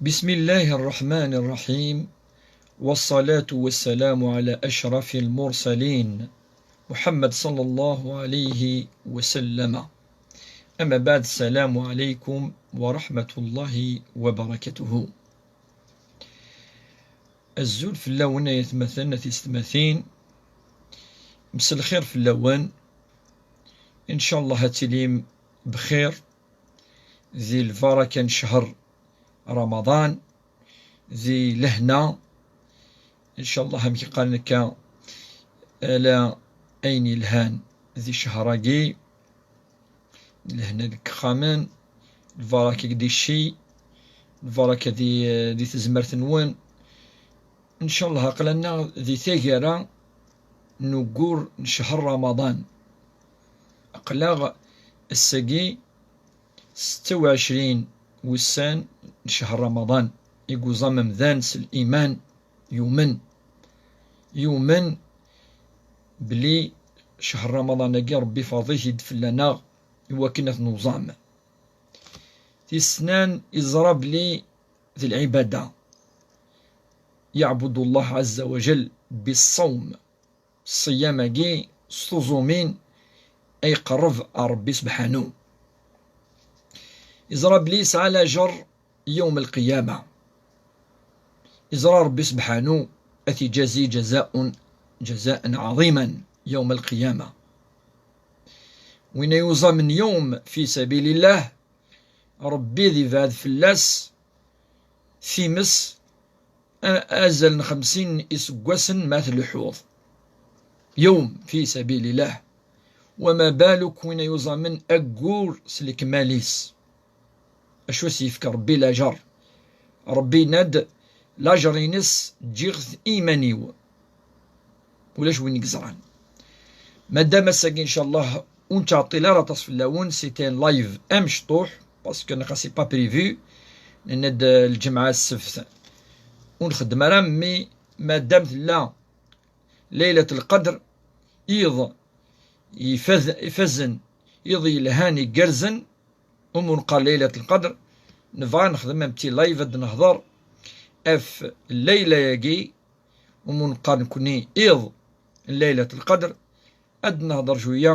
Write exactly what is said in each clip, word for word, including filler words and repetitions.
بسم الله الرحمن الرحيم، والصلاة والسلام على أشرف المرسلين محمد صلى الله عليه وسلم. أما بعد، السلام عليكم ورحمة الله وبركاته. Azul fell-awen ay atmaten, a tisetmatin. Mselxir fell-awen. Incallah ad tilim bxir di lbaraka n ccher Ramaḍan, di lehna. Incallah, amek i qqaren akka, ala ayen yelhan di ccher-agi. Lehna deg yexxamen, lbaraka deg dicci, lbaraka di, di tezmert-nwen. Incallah, aql-aneɣ di taggara n uggur n ccher Ramaḍan. Aql-aɣ ass-agi setta u ɛecrin wussan n ccher Ramaḍan, i yuẓam amdan s liman, yumen, yumen belli ccher Ramaḍan-agi Rebbi iferḍ-it-id fell-aneɣ i wakken ad t-nuẓam. Tis snan, iẓra belli d lɛibada. Yeɛbud Allah Azza wa Jal bis-ṣṣawm. Ṣṣiyam-agi s tuẓumin ay iqerreb ar Rebbi sebḥanu. Iẓra belli yesɛa lajer yawm lqiyama. Iẓra Rebbi sebḥanu ad t-ijazi jazaun, jazaen ɛaḍiman yawm lqiyama. Win ay yuẓamen yawm fi sabilillah, Rebbi ad ibɛed fell-as times a-, azal n xemsin iseggasen ma tleḥḥuḍ. Yawm fi sabilillah. Wama baluk win ay yuẓamen aggur s lekmal-is. Acu i s-yefka Rebbi lajer? Rebbi yenna-d, lajer-ines ǧǧiɣ-t i iman-iw. Ulac win i yeẓran. Madam ass-agi, incallah, ur nettɛeṭṭil ara aṭas fell-awen, c'était un live amecṭuḥ, parce que nqa c'est pas prévu, nenna-d, euh, lǧemɛa, ssebt, ur nxeddem ara, mais madam tella Laylat Lqadr, iḍ ifaz-, ifazen, iḍ yelhan igerrzen, umi neqqar Laylat Lqadr, nebɣa nexdem un petit live ad nehder ɣef llayla-agi, umi neqqar nekni iḍ n Laylat Lqadr, ad nehder cwiya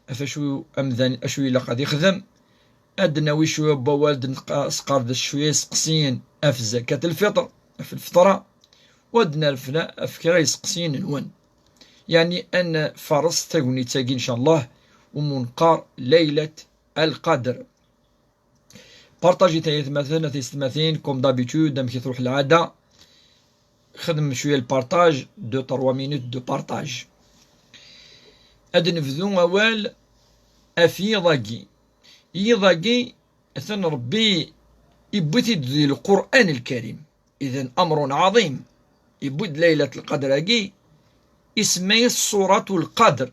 ɣef acu amdan, acu ilaq ad ixdem, ad d-nawi cwiya n wawal, ad nesqerdec cwiya iseqsiyen ɣef zakat lfiṭr, ɣef lfeṭra, u ad d-nerfed ɣef kra iseqsiyen-nwen. Yeɛni ad nfares tagnit-agi, incallah, umi neqqar Laylat Lqadr. Partajit ay atmaten, a tisetmatin, comme d'habitude, amek i tṛuḥ lɛada. Xdem cwiya lpartaj, deux, trois minutes de partage. Ad nebdu awal ɣef yiḍ-agi. Yiḍ-agi, atan Rebbi yewwi-t-id di Lqur'an Lkarim. Idan, amrun ɛaḍim. Yewwi-d Laylat Lqadr-agi, isemma-yas Suratul Qadr.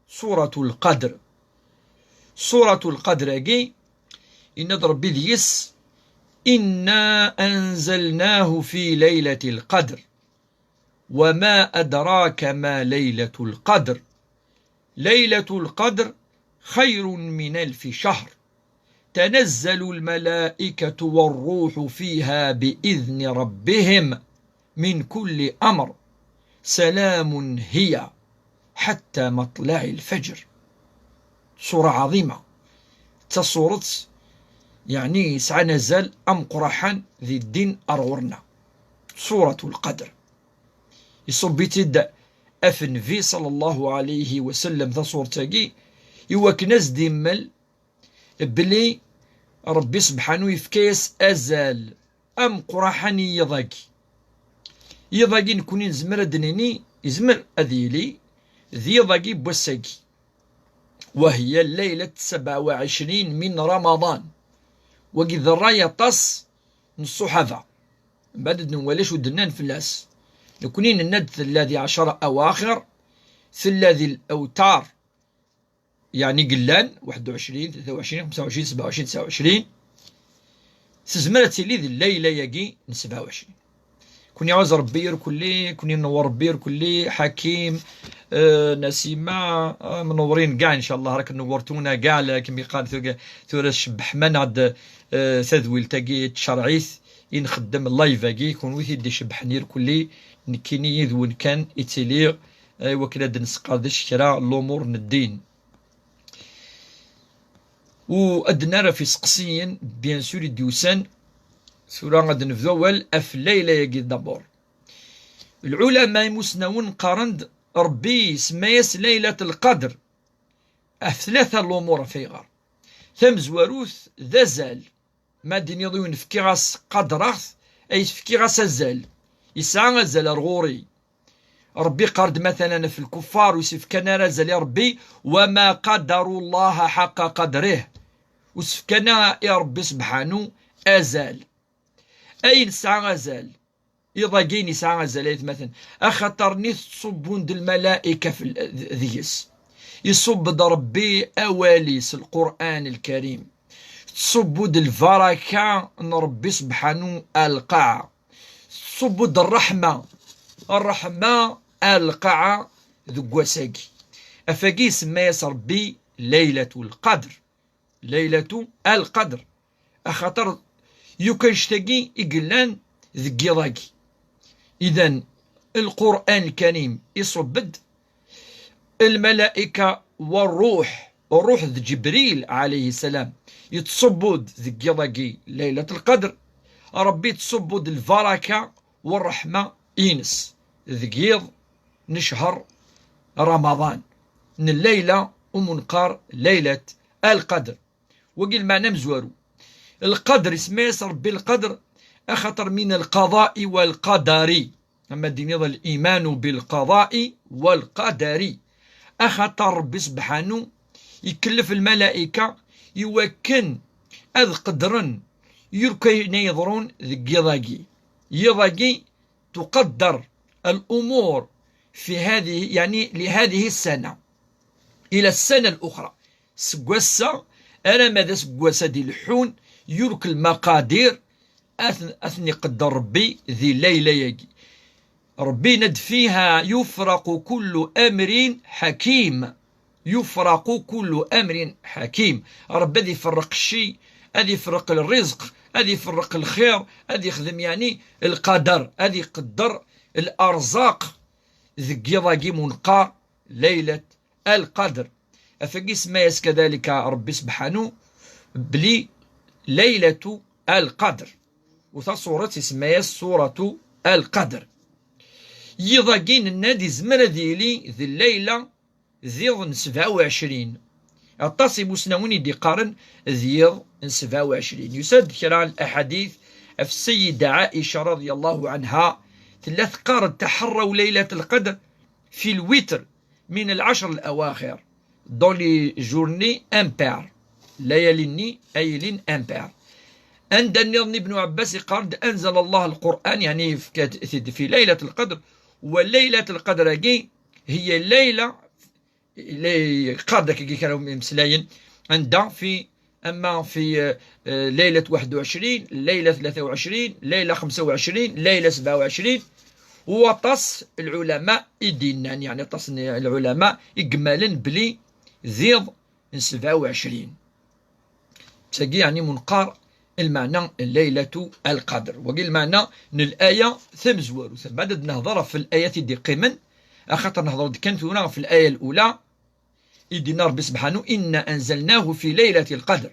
Suratul Qadr. Suratul Qadr-agi, yenna-d Rebbi deg-s: إنا أنزلناه في ليلة القدر، وما أدراك ما ليلة القدر، ليلة القدر خير من ألف شهر، تنزل الملائكة والروح فيها بإذن ربهم من كل أمر، سلام هي حتى مطلع الفجر. Ṣṣura ɛaḍima. D tasuret, yeɛni, yesɛan azal ameqqraḥan di ddin ar ɣur-neɣ. Suratul Qadr. Iṣubb-itt-id ɣef Nnbi ṣalla Llahu ɛalayhi wa sallam tasuret-agi, i wakken ad s-d-immel belli Ṛebbi sebḥanu yefka-yas azal ameqqraḥan i yiḍ-agi. Yiḍ-agi, nekkni nezmer ad d-nini, yezmer ad yili d yiḍ-agi n wass-agi. وهي الليلة سبعة وعشرين من رمضان. Wagi d ṛṛay aṭas n ṣṣuḥaba. Mbeɛd ad nwali acu d-nnan fell-as. Nekkni nenna-d tella di ɛecṛa awaxir, tella di lawtar, yeɛni yellan, waḥed u ɛecrin, tlata u ɛecrin, xemsa u ɛecrin, sebɛa u ɛecrin, tesɛa u ɛecrin. Tezmer ad tili di llayla-agi n sebɛa u ɛecrin. Kun iɛuz Ṛebbi irkelli, kun inewwer Ṛebbi irkelli, Ḥakim, eh, Nasima, eh, menwrin ǧaɛ, incallah, rak newwer tuna ǧaɛ, la kem iqqar tura, tura tcebbeḥ, ma neɣ-d, eh, tadwilt-agi n tcerɛit, i nxeddem live-agi, kunwi t-id-icebbḥen irkelli, nekkini yid-wen kan i ttiliɣ, eh, i wakken ad d-nesqerdec kra n lumuṛ n ddin. U ad d-nerr ɣef iseqsiyen, bien sûr, i d-yusan. Tura ad d-nebdu awal ɣef Layla-agi d'abord. Lɛulama imusnawen qqaren-d Ṛebbi isemma-yas Laylat Lqadr ɣef tlata n lumuṛ ɣef ayɣer. Tamezwarut d azal. Ma d-tiniḍ i win fkiɣ-as, qadreɣ-t, ay t-fkiɣ-as azal. Yesɛa azal ar ɣur-i. Ṛebbi iqqar-d matalan ɣef lkuffar, ur s-fkan ara azal i Ṛebbi, وما قدروا الله حق قدره. Ur s-fkan ara i Ṛebbi sebḥanu azal. Ayen nesɛa azal, iḍ-agi nesɛa azal, aytmaten, axaṭer-nni tettṣubbun-d lmalaika fel-, deg-s. Iṣubb-d Ṛebbi awal-is, Lqur'an Lkarim. Tettṣubbu-d lbaraka n Ṛebbi sebḥanu ar lqaɛa. Tettṣubbu-d ṛṛeḥma, ṛṛeḥma ar lqaɛa deg wass-agi. Ɣef wagi isemma-yas Ṛebbi Laylatul Qadr. Laylatu al-Qadr. Axaṭer yakk annect-agi i yellan deg yiḍ-agi. Idan, Lqur'an Lkarim iṣubb-d, lmalaika wa ṛṛuḥ, ṛṛuḥ d Ǧebril ɛalayhi ssalam, yettṣubbu-d deg yiḍ-agi Laylat Lqadr. Ṛebbi yettṣubbu-d lbaraka wa ṛṛeḥma-ines deg yiḍ n ccher Ramaḍan, n Layla umi neqqar Laylat al-Qadr. Wagi lmeɛna amezwaru. Lqadr, isemma-yas Ṛebbi Lqadr, axaṭer من القضاء والقدر. Ama d-tiniḍ الإيمان بالقضاء والقدر. Axaṭer Ṛebbi sebḥanu ikellef lmalaika i wakken ad qeddren yakk ayen ay yeḍrun deg yiḍ-agi. Yiḍ-agi تقدر الأمور في هذه، يعني، لهذه السنة إلى السنة الأخرى. Seg wass-a alamma d aseggas ad ileḥḥun, yakk lmaqadir ad ten-, ad ten-iqedder Ṛebbi di layla-agi. Ṛebbi yenna-d: فيها يفرق كل أمر حكيم. يفرق كل أمر حكيم. Ṛebbi ad iferreq cci, ad iferreq lrizq, ad iferreq lxir, ad ixdem, yeɛni, lqader, ad iqedder laṛẓaq deg yiḍ-agi umi neqqar Laylat al-Qadr. Ɣef wagi isemma-yas kadalika Ṛebbi sebḥanu belli Laylatu al-Qadr. U taṣuṛet isemma-yas Ṣuratu al-Qadr. Yiḍ-agi nenna-d izmer ad yili d Layla d yiḍ n sebɛa u ɛecrin. Aṭas imusnawen i d-iqqaren d yiḍ n sebɛa u ɛecrin. Yusa-d kra n laḥadit ɣef Sseyida Ɛica رضي الله عنها, tella teqqar-d: تحروا ليلة القدر في الوتر من العشر الأواخر, dans les journées impaires, layali-nni ay yellan impaires. Anda nniḍen Ibn Ɛebbas iqqar-d: أنزل الله القرآن, yeɛni yefka-t-id fi Laylat Lqadr, wa Laylat Lqadr-agi هي ليلة, la yeqqar-d akkagi kra n imeslayen, anda fi, ama fi, eh, eh, Laylat waḥed u ɛecrin, Laylat tlata u ɛecrin, Layla xemsa u ɛecrin, Layla sebɛa u ɛecrin, u aṭas n lɛulama i d-yennan, yeɛni aṭas n lɛulama i yemmalen belli d iḍ n sebɛa u ɛecrin. Tagi, yeɛni, umi neqqar lmeɛna n Laylatu al-Qadr. Wagi lmeɛna n laya tamezwarut. Mbeɛd ad nehḍer ɣef layat i d-iqqimen, axaṭer nehḍer-d kan tura ɣef laya lula, i d-yenna Ṛebbi sebḥanu: إنا أنزلناه في ليلة القدر.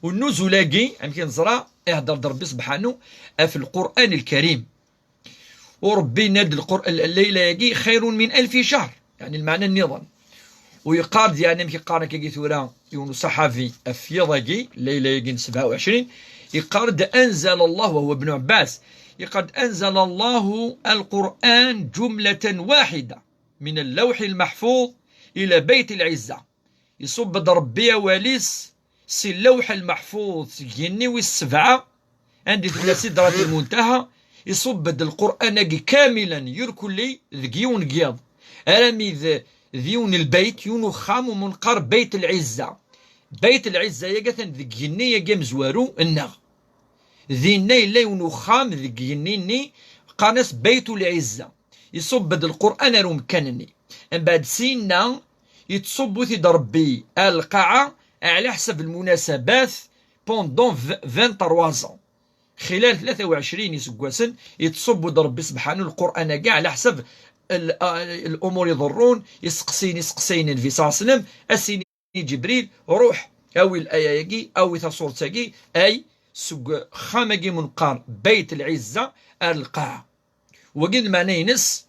U nnuzul-agi, amek i neẓra, ihedder-d Ṛebbi sebḥanu ɣef Lqur'an Lkarim. U Ṛebbi yenna-d lqur-, l-, Layla-agi خير من ألف شهر, yeɛni lmeɛna nniḍen. U yeqqar-d, yeɛni amek yeqqar akkagi tura yiwen uṣaḥabi ɣef yiḍ-agi, Layla-agi n sebɛa u ɛecrin, yeqqar-d: أنزل الله, وهو ابن عباس, yeqqar-d: أنزل الله القرآن جملة واحدة من اللوح المحفوظ إلى بيت العزة. Iṣubb-d Ṛebbi awal-is si Lawḥ Lmeḥfuḍ, seg yigenni wis sebɛa, anda i tella Sidrat Lmuntaha, iṣubb-d Lqur'an-agi kamilen, irkelli deg yiwen n yiḍ, armi d, d yiwen n lbeyt, yiwen n uxxam, umi neqqar Beyt Lɛizza. Beyt Lɛizza-yagi atan deg yigenni-agi amezwaru-nneɣ. Dinna yella yiwen n uxxam deg yigenni-nni, qqaren-as Beyt Lɛizza. Iṣubb-d Lqur'an ar umkan-nni. Mbeɛd, sinna, yettṣubbu-t-id Ṛebbi ar lqaɛa, ɛla ḥsab lmunasabat, pendant v-, vingt-trois ans. Xilal tlata u ɛecrin iseggasen, yettṣubbu-d Ṛebbi sebḥanu Lqur'an-agi ɛla ḥsab l-, a-, lumuṛ iḍerrun, iseqsiyen, iseqsayen n Nnbi ṣalla Llahu ɛalayhi wa sallam, a s-yini Ǧebril, ruḥ, awi l-aya-agi, awi taṣuṛt-agi, ay seg uxxam-agi mu neqqar Bayt Lɛizza ar lqaɛa. Wagi d lmeɛna-ines,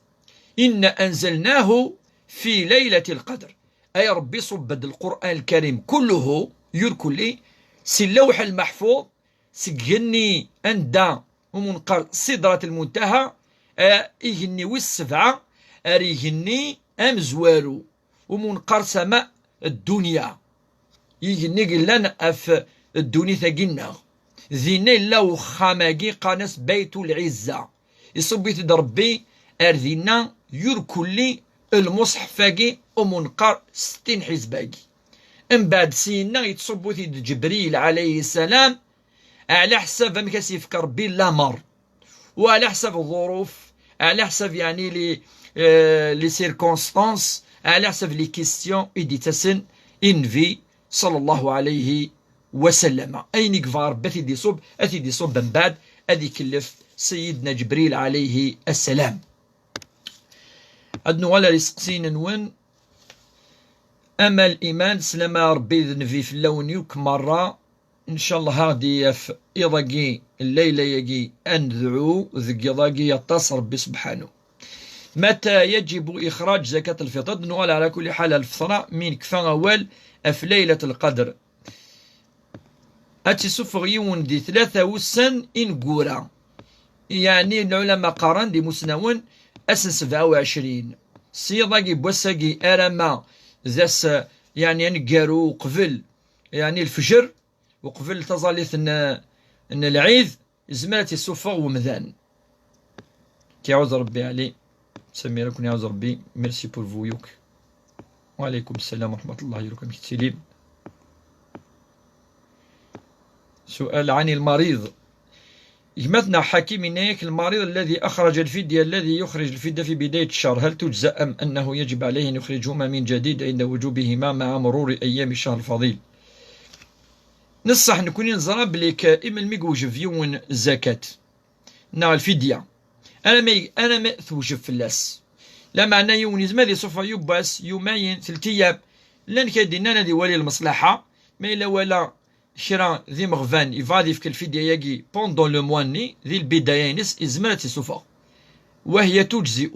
إنا أنزلناه في ليلة القدر. Ay Ṛebbi, ṣubb-d Lqur'an Lkarim kulluhu, yur kulli, si Lawḥ Lmeḥfuḍ, seg igenni anda umi neqqar Sidrat Lmuntaha, a, igenni wis sebɛa, ar igenni amezwaru umi neqqar sama ddunya, igenni yellan ɣef ddunit-agi-nneɣ. Dinna yella uxxam-agi, qqaren-as Baytul Ɛizza. Iṣubb-it-id Ṛebbi ar dinna, yur kulli lmuṣḥef-agi umi neqqar settin ḥizb-agi. Mbeɛd syenna yettṣubbu-t-id Ǧebril ɛalayhi ssalam, ɛla ḥsab amek a s-yefk Ṛebbi lameṛ, u ɛla ḥsab ḍuruf, ɛla ḥsab, yeɛni, les, euh, les circonstances, ɛla ḥsab les questions i d-ittasen i Nnbi ṣalla Llahu ɛalayhi wa sallam. Ayen i yebɣa Ṛebbi a t-id-iṣubb, a t-id-iṣubb mbeɛd, ad ikellef Sayyidna Ǧebril ɛalayhi ssalam. Ad nuɣal ar iseqsiyen-nwen. Ama liman, sslama n Ṛebbi d Nnbi fell-awen yakk merra, ncallah ad aɣ-d-yaf iḍ-agi, llayla-agi, ad nedɛu deg yiḍ-agi, aṭas Ṛebbi sebḥanu. متى يجب إخراج زكاة الفطر؟ Ad nuɣal ɛla kulli ḥal ar lfeṭra mi nekfa awal ɣef Laylat Lqadr. Ad tt-isuffeɣ yiwen di tlata wussan ineggura. Yeɛni lɛulama qqaren d imusnawen ass n sebɛa u ɛecrin. S yiḍ-agi n wass-agi arama d ass, yeɛni, aneggaru uqbel, yeɛni, lfejr, uqbel taẓallit n, n lɛid, yezmer ad tt-isuffeɣ wemdan. K-iɛuz Ṛebbi ɛli. Samir, ad ken-iɛuz Ṛebbi. Merci pour vous yakk. Wa ɛlaykum ssalam wa raḥmat Llah, yuruk, amek tettilim? سؤال عن المريض. Gma-tneɣ Ḥakim yenna-yak, المريض الذي أخرج الفدية، الذي يخرج الفدية في بداية الشهر، هل تجزئ أم أنه يجب عليه أن يخرجهما من جديد عند وجوبهما مع مرور أيام الشهر الفضيل؟ Neṣṣeḥ, nekni neẓra belli k-, imelmi yewjeb yiwen zakat neɣ lfidya, arama, arama tewjeb fell-as. Lameɛna yiwen yezmer ad isuffeɣ yiwwas, yumayen, telt ayyam. Llan kra i d-yennan ad iwali lmeṣlaḥa, ma yella wala kra d imeɣban, yebɣa ad yefk lfidya-agi pendant le mois-nni, di lbidaya-ines, yezmer ad tt-isuffeɣ. وهي تجزئ.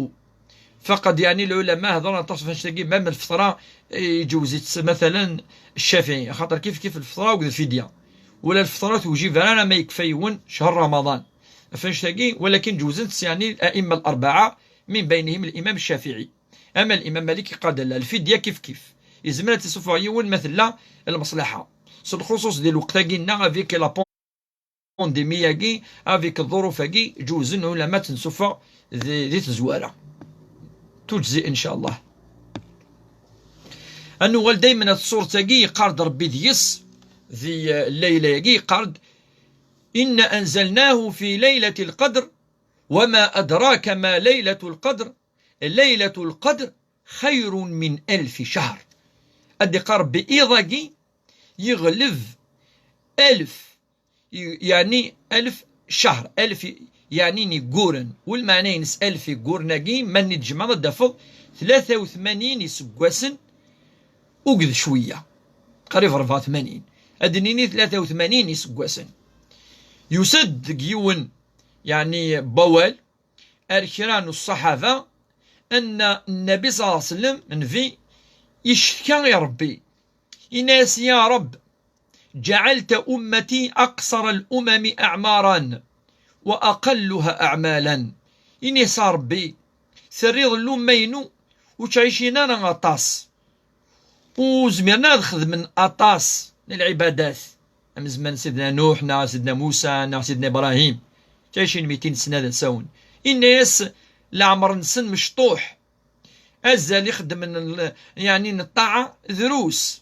Faqad, yeɛni, lɛulama hedren aṭas ɣef wannect-agi, même lfeṭra, eh, iǧewwez-itt, matalan, Ccafiɛi, axaṭer kif kif lfeṭra akked lfidya. Wala lfeṭra ur tewjib ara, arama yekfa yiwen ccher Ramaḍan. Ɣef wannect-agi, walakin ǧewwzen-tt, yeɛni, الأئمة الأربعة، من بينهم الإمام الشافعي. Ama l'imam Malik yeqqar-d la, lfidya kif kif. Yezmer ad tt-isuffeɣ yiwen ma tella lmeṣlaḥa. S lxuṣuṣ di lweqt-agi-nneɣ, avec la pandémie-agi, avec ḍḍuruf-agi, ǧewzen lɛulama ad tt-nsuffeɣ di, di tezwara. Tujzi, ncallah. Ad nuɣal daymen ar tṣuṛt-agi, yeqqar-d Ṛebbi deg-s, di, eh, llayla-agi, yeqqar-d: إنا أنزلناه في ليلة القدر، وما أدراك ما ليلة القدر، ليلة القدر خير من ألف شهر. Ad d-iqqar Ṛebbi, iḍ-agi yeɣleb alef, y-, yeɛni alef ccher, alef, yeɛni n ineggura. U lmeɛna-ines alef ineggura-agi, ma ten-id-tjemɛeḍ ad d-tafeḍ tlata u tmanyin iseggasen akked cwiya, qrib rebɛa u tmanyin, ad d-nini tlata u tmanyin iseggasen. Yusa-d deg yiwen, yeɛni, n wawal, ar kra n ṣṣaḥaba, anna Nnabi ṣalla Llahu ɛalayhi wa sallam, Nnbi, yeccetka i Ṛebbi. Yenna-yas: يا رب، جعلت أمتي أقصر الأمم أعمارا وأقلها أعمالا. Yenna-yas: A Ṛebbi, terriḍ lumma-inu ur ttɛicin ara aṭas. Ur zmiren ara ad xedmen aṭas n lɛibadat, am zzman n Sidna Nuḥ, neɣ Sidna Musa, neɣ Sidna Ibrahim. Ttɛicin mitin sna d asawen. Inna-yas, leɛmer-nsen mecṭuḥ. Azal i xeddmen l-, yeɛni n ṭṭaɛa drus.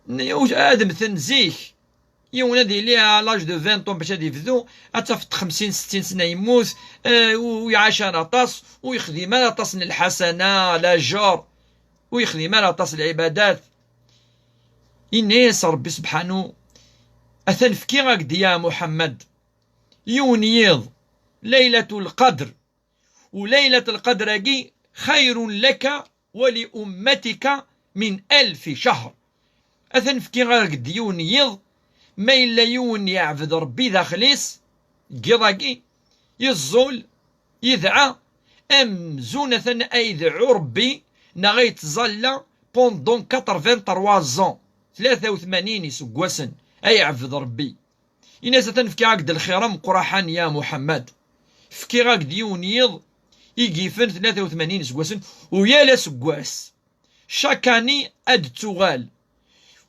N-, ad mmten zik. Yiwen ad yili à l'âge de vingt ans bac ad yebdu, ad tafeḍ xemsin, settin sna yemmut, eh, ur, ur iɛac ara aṭas, ur yexdim ara aṭas n lḥasana, l'ajar, ur yexdim ara aṭas n lɛibadat. Yenna-yas Ṛebbi sebḥanu: Atan fkiɣ-ak-d, ya Muḥemmed, yiwen yiḍ, Laylatul Qadr. U Laylatul Qadr-agi خير لك ولأمتك من ألف شهر. Atan fkiɣ-ak-d yiwen yiḍ, ma yella yiwen yeɛbed Ṛebbi daxel-is, deg yiḍ-agi, yeẓẓul, yedɛa, amzun atan ay yedɛu Ṛebbi, neɣ ay yettẓalla pendant quatre-vingt-trois ans, tlata u tmanyin iseggasen, ay yeɛbed Ṛebbi. Ini-as: "Atan fkiɣ-ak-d lxir ameqqraḥan, ya Muḥemmed. Fkiɣ-ak-d yiwen yiḍ i yifen tlata u tmanyin iseggasen, u yal aseggas, chaque année, ad d-tuɣal.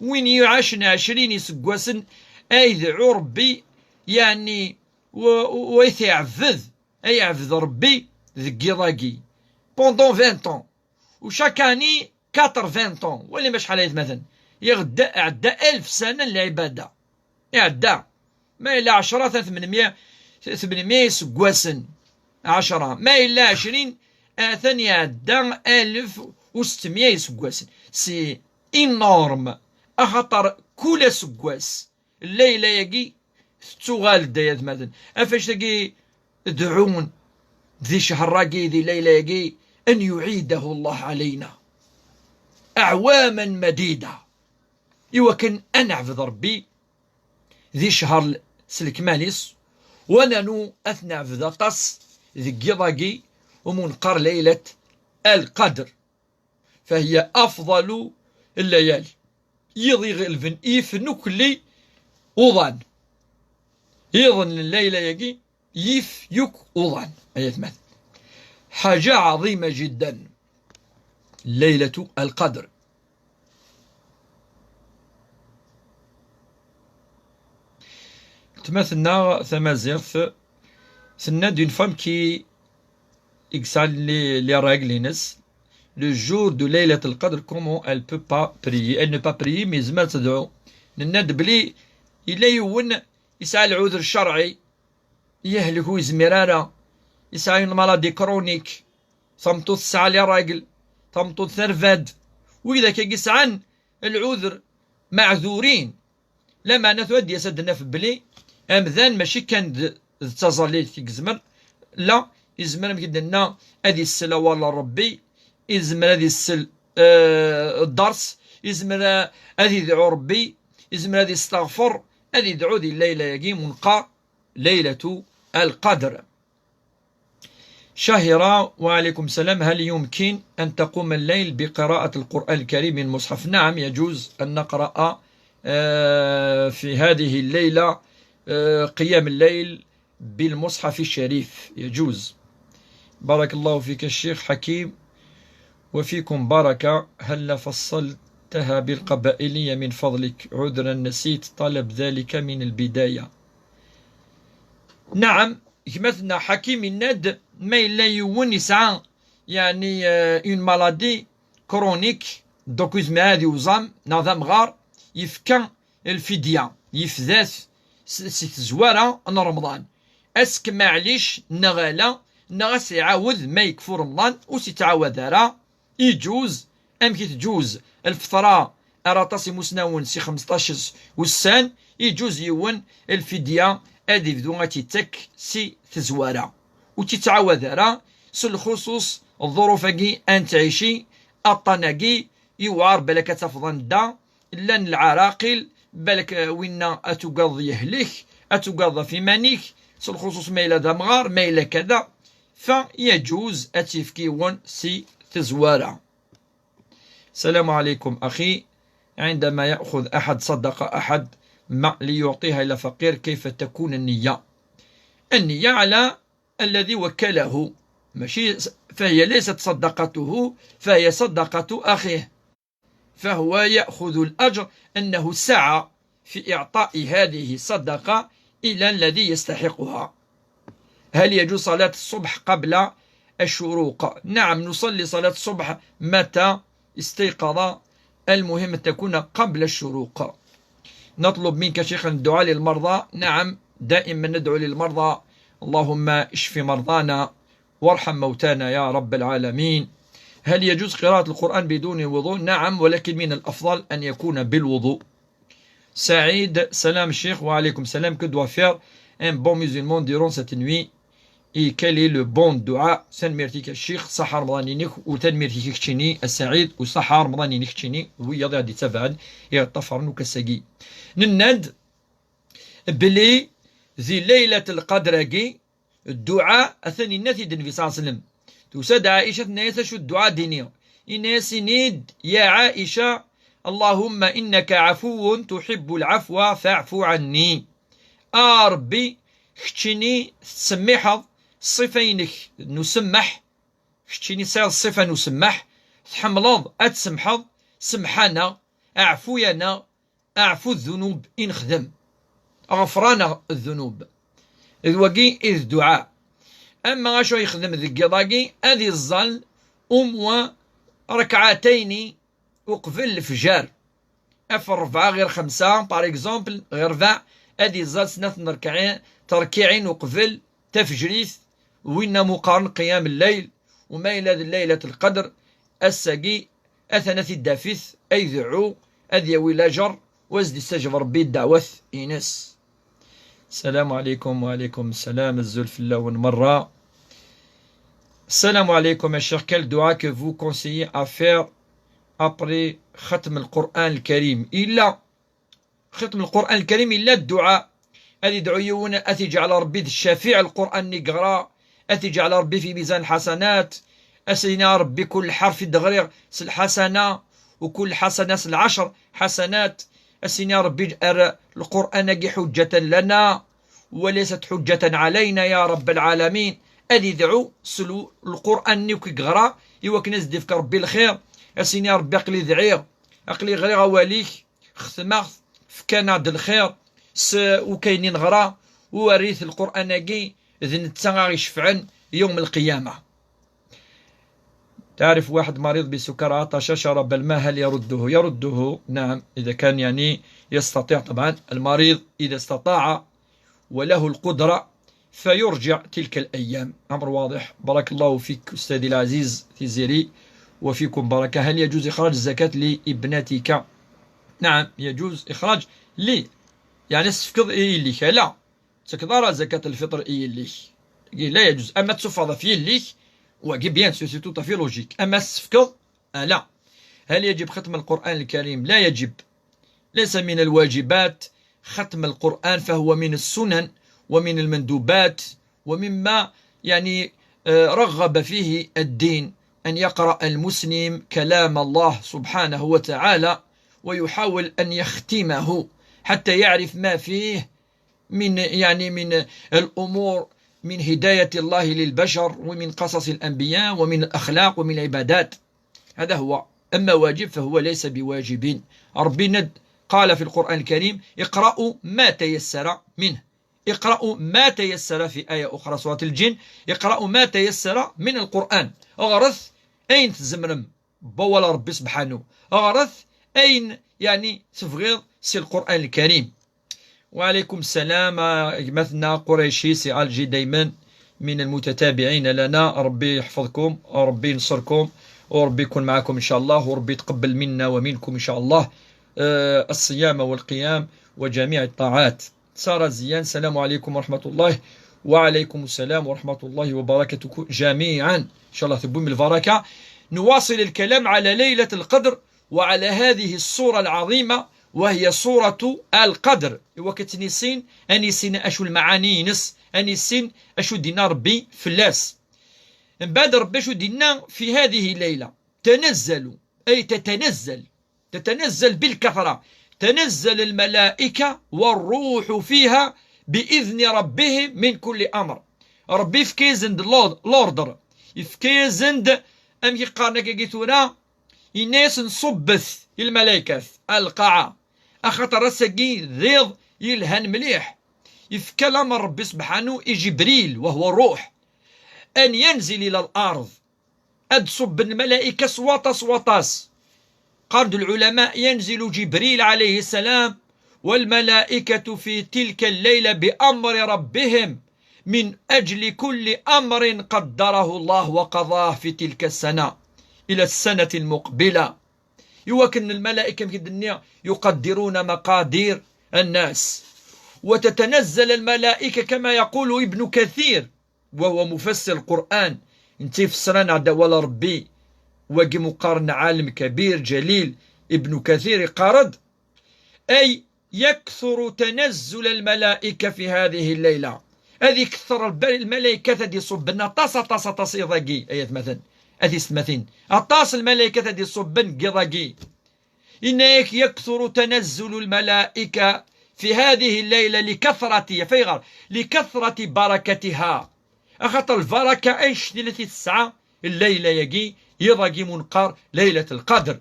Win iɛacen ɛecrin iseggasen, ay yedɛu Ṛebbi, yeɛni, u, u, u ay t-iɛebbed, ay iɛebbed Ṛebbi deg yiḍ-agi, pendant vingt ans. U chaque année, quatre-vingts ans. Wali ma acḥal ay atmaten. Iɣedda, iɛedda alef sana n lɛibada. Iɛedda. Ma yella ɛecra, atan tmenmya, tmenmya iseggasen. Ɛecra. Ma yella ɛecrin, atan iɛedda alef u setmya iseggasen. C'est énorme. Axaṭer kul aseggas, Llayla-agi tettuɣal-d, ay atmaten. Af anect-agi dɛun di ccher-agi, di Layla-agi, أن يعيده الله علينا أعواما مديدة. Iwakken ad neɛbed Ṛebbi di ccher s lekmal-is, wa nanu ad t-neɛbed aṭas deg yiḍ-agi umi neqqar Laylat al-Qadr. فهي أفضل الليالي. Yiḍ iɣelben, yifen ukelli uḍan. Yiḍen n Layla-agi, yif yakk uḍan, ay atmaten. حاجة عظيمة جدا، ليلة القدر. Tma tenna tamaziɣt, tenna-d une femme qui i yesɛan les, les règles-ines, le jour de Laylat al-Qadr, comment elle peut pas prier? Elle ne peut pas prier, mais yezmer ad tedɛu. Nenna-d belli yella yiwen yesɛa lɛuder ccerɛi, yehlek ur yezmir ara, yesɛa une maladie chronique, tameṭṭut tesɛa les règles, tameṭṭut terba-d, widak-agi sɛan lɛuder, meɛdurin. Lameɛna tura ad d-yas ad d-naf belli amdan mačči kan d, d taẓallit i yezmer, la, yezmer, amek i d-nenna, ad isel awal n Ṛebbi, yezmer ad isel, eh, dders, yezmer a-, ad idɛu Ṛebbi, yezmer ad isteɣfer, ad idɛu di llayla-agi umi neqqar Laylatu al-Qadr. شهيرة، وعليكم السلام، هل يمكن أن تقوم الليل بقراءة القرآن الكريم من المصحف؟ نعم، يجوز أن نقرأ، آه، في هذه الليلة، آه، قيام الليل بالمصحف الشريف، يجوز. بارك الله فيك الشيخ حكيم، وفيكم بركة. هل فصلتها بالقبائلية من فضلك؟ عذرا، نسيت طلب ذلك من البداية. نعم، gma-tneɣ Ḥakim yenna-d, ma yella yiwen yesɛa, yeɛni, euh, une maladie chronique, donc yezmer ad iwẓam, neɣ d amɣar, yefka lfidya, yefda-t s, si tezwara n Remḍan. Ask maɛlic, neɣ ala, neɣ as iɛawed ma yekfu Remḍan, ur s-ittɛawad ara, Iǧuz, amek i tǧuz lfeṭra ar aṭas imusnawen si xmesṭac ussan, iǧuz yiwen lfidya ad ibdu ad tt-ittak si tezwara. Ur tt-ittɛawad ara, s lxuṣuṣ ḍḍuruf-agi ad nettɛici, aṭṭan-agi, yewɛer balak ad tafeḍ anda llan lɛaraqil, balak, eh, winna ad tugadeḍ yehlek, ad tugadeḍ ɣef iman-ik, s lxuṣuṣ ma yella d amɣar, ma yella kada, fa yaǧuz ad tt-yefk yiwen si tezwara. السلام عليكم أخي، عندما يأخذ أحد صدقة أحد ما ليعطيها إلى فقير، كيف تكون النية؟ النية على الذي وكله، ماشي، فهي ليست صدقته، فهي صدقة أخيه، فهو يأخذ الأجر أنه سعى في إعطاء هذه الصدقة إلى الذي يستحقها. هل يجوز صلاة الصبح قبل الشروق؟ نعم، نصلي صلاة الصبح متى استيقظ، المهم أن تكون قبل الشروق. نطلب منك شيخ الدعاء للمرضى. نعم، دائما ندعو للمرضى، اللهم اشف مرضانا وارحم موتانا يا رب العالمين. هل يجوز قراءة القرآن بدون وضوء؟ نعم، ولكن من الأفضل أن يكون بالوضوء. Saïd, salam cheikh, wa alaykoum salam, que doit faire Un bon musulman durant cette nuit. Et quel est le bon dua? Tanemmirt-ik a ccix, ṣaḥa Remḍan-inek, u tanemmirt-ik a keččini a Saɛid, u ṣaḥa Remḍan-inek keččini d wiyaḍ i ɣ-d-ittabaɛen, i ɣ-ṭṭafaren akk ass-agi. Nenna-d belli di Laylat Lqadr-agi, dduɛa atan yenna-t-id Nnbi ṣalla Llahu ɛalayhi wa sallam. Tusa-d Ɛica, tenna-yas: acu dduɛa d-ini? Yenna-yas: ini-d, ya Ɛica, Allahumma innaka ɛafuwun tuḥibbu lɛafwa fa'fu ɛanni. A Ṛebbi, keččini tettsemmiḥeḍ, ṣṣifa-inek n usemmeḥ, keččini tesɛiḍ ṣṣifa n usemmeḥ, tḥemmleḍ ad tsemḥeḍ, semmeḥ-aneɣ, ɛfu-yaneɣ, ɛfu ddunub i nexdem, ɣfer-aneɣ ddunub. D wagi i d dduɛa. Ama acu yexdem deg yiḍ-agi, ad iẓẓal umwa rekɛatayni uqbel lefjer. Af ṛebɛa ɣir xemsa, par exemple, ɣir ṛebɛa, ad iẓẓal snat n terkiɛin, terkiɛin uqbel tafejrit, winna mu qqaren qiyam lleyl, u ma yella d Laylat Lqadr, ass-agi, atan ad t-id-tafit, ad ideɛɛu, ad yawi lajer, u ad s-d-istajeb Ṛebbi ddeɛwat-ines. السلام عليكم. وعليكم السلام. Azul fell-awen merra. السلام عليكم يا شيخ, quel dua que vous conseillez à faire après ختم القرآن الكريم? Illa ختم القرآن الكريم illa dduɛa. Ad idɛu yiwen, ad t-iǧɛel Ṛebbi d ccafiɛ Lqur'an-nni i yeɣra, ad t-iǧɛel Ṛebbi fi mizan lḥasanat. Ad s-yini Ṛebbi: kul ḥerf i d-ɣriɣ s lḥasana, u kul ḥasana s lɛecr ḥasanat. Ad s-yini Ṛebbi: ar Lqur'an-agi ḥuǧǧatan lana, wa laysat ḥuǧǧatan ɛalayna ya Ṛebb lɛalamin. Ad idɛu s l-, Lqur'an-nni akk i yeɣra, i wakken ad s-d-ifk Ṛebbi lxir. Ad s-yini Ṛebbi: aql-i dɛiɣ, aql-i ɣriɣ awal-ik, xetmeɣ-t, fkan-aɣ-d lxir s ukayni neɣra, u err-it Lqur'an-agi d netta a ɣ-icefɛen yawm lqiyama. تعرف واحد مريض بسكر عطش شرب الماء هل يرده؟ يرده، نعم، إذا كان يعني يستطيع طبعا. المريض إذا استطاع وله القدرة فيرجع تلك الأيام. أمر واضح. بارك الله فيك أستاذي العزيز تيزيري، وفيكم بركة. هل يجوز إخراج الزكاة لابنتك؟ نعم، يجوز إخراج ل، يعني تسفكض إليك، لا، تكضار زكاة الفطر إليك، لا يجوز. أما تسفض في إليك، وكي bien sûr c'est tout à fait logique. أما تسفكض، آه، لا. هل يجب ختم القرآن الكريم؟ لا يجب، ليس من الواجبات ختم القرآن، فهو من السنن ومن المندوبات ومما، يعني، آه، رغب فيه الدين، أن يقرأ المسلم كلام الله سبحانه وتعالى ويحاول أن يختمه حتى يعرف ما فيه من، يعني، من الأمور، من هداية الله للبشر، ومن قصص الأنبياء، ومن الأخلاق، ومن العبادات. هذا هو. أما واجب فهو ليس بواجب. ربنا قال في القرآن الكريم: اقرأوا ما تيسر منه. اقرأوا ما تيسر، في آية أخرى سورة الجن: اقرأوا ما تيسر من القرآن. Ɣret ayen tzemrem n wawal Ṛebbi سبحانه. Ɣret ayen, يعني, tebɣiḍ si Lqur'an Lkarim. وعليكم السلام، آه، gma-tneɣ Qurayci si Alger دايما من المتتابعين لنا. ربي يحفظكم، ربي ينصركم، وربي يكون معكم إن شاء الله، وربي يتقبل منا ومنكم إن شاء الله، آه، الصيام والقيام وجميع الطاعات. سارة زيان، السلام عليكم ورحمة الله. وعليكم السلام ورحمة الله وبركاته جميعا. إن شاء الله تبوم البركة. نواصل الكلام على ليلة القدر وعلى هذه السورة العظيمة وهي سورة القدر. Iwakken ad tt-nissin, ad nissin acu lmaɛani-ines, ad nissin acu d-yenna Ṛebbi fell-as. Mbeɛd Ṛebbi acu d-yenna في هذه الليلة: تنزل، أي تتنزل، تتنزل بالكثرة، تنزل الملائكة والروح فيها بإذن ربهم من كل أمر. Ṛebbi yefka-yasen-d l'ord-, l'ordre, yefka-yasen-d, amek i qqaren akkagi tura, yenna-yasen: ṣubbet i lmalaykat ar lqaɛa, axaṭer ass-agi d iḍ yelhan mliḥ. Yefka lamer Ṛebbi سبحانه i Ǧibril, وهو الروح, أن ينزل إلى الأرض. Ad d-ṣubben lmalayka s waṭas s waṭas. Qqaren-d lɛulama: ينزل جبريل عليه السلام والملائكة في تلك الليلة بأمر ربهم من أجل كل أمر قدره الله وقضاه في تلك السنة إلى السنة المقبلة. Iwakken lmalayka, amek i d-nniɣ, يقدرون مقادير الناس. وتتنزل الملائكة كما يقول ابن كثير، وهو مفسر القرآن، netta ifesser-aneɣ-d awal Ṛebbi, wagi meqqar n عالم كبير جليل, Ibn Kathir iqqar-d, أي يكثر تنزل الملائكة في هذه الليلة. Ad ikether lba-, lmalaykat ad iṣubben aṭas, aṭas, aṭas iḍ-agi, ay atmaten, a tiyessetmatin. Aṭas lmalaykat ad iṣubben deg iḍ-agi. Yenna-yak يكثر تنزل الملائكة في هذه الليلة لكثرة, ɣef ayɣer? لكثرة بركتها. Axaṭer lbaraka annect-nni i tesɛa llayla-agi, iḍ-agi mu neqqar Laylat al-Qadr.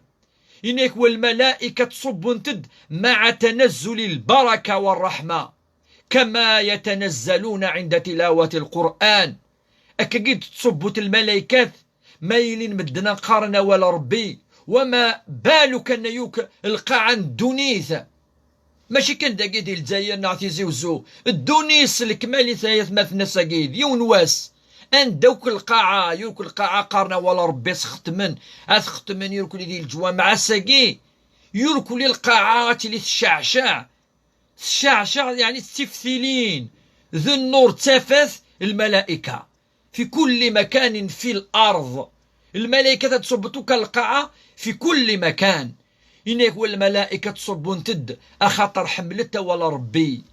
Yenna-yak والملائكة ttṣubbun-d مع تنزل البركة والرحمة كما يتنزلون عند تلاوة القرآن. Akkagi i d-ttṣubbut lmalaykat ma ilin medden a qqaren awal Ṛebbi, وما بالك أن yakk lqaɛa n ddunit. Mačči kan dagi di Lezzayer neɣ Tizi Uzzu, ddunit s lekmal-is ay atmaten ass-agi, d yiwen wass. Anda akk lqaɛa, yakk lqaɛa qqaren awal Ṛebbi, ad xetmen, ad xetmen irkelli di leǧwameɛ ass-agi, irkelli lqaɛa ad tili tecceɛceɛ, tecceɛceɛ, yeɛni tettiftilin, d nnur d tafat, lmalayka. في كل مكان في الأرض. Lmalaykat ad ṣubbent akk lqaɛa في كل مكان. Yenna-yak والملائكة ttṣubbun-d axaṭer ḥemmlen awal Ṛebbi,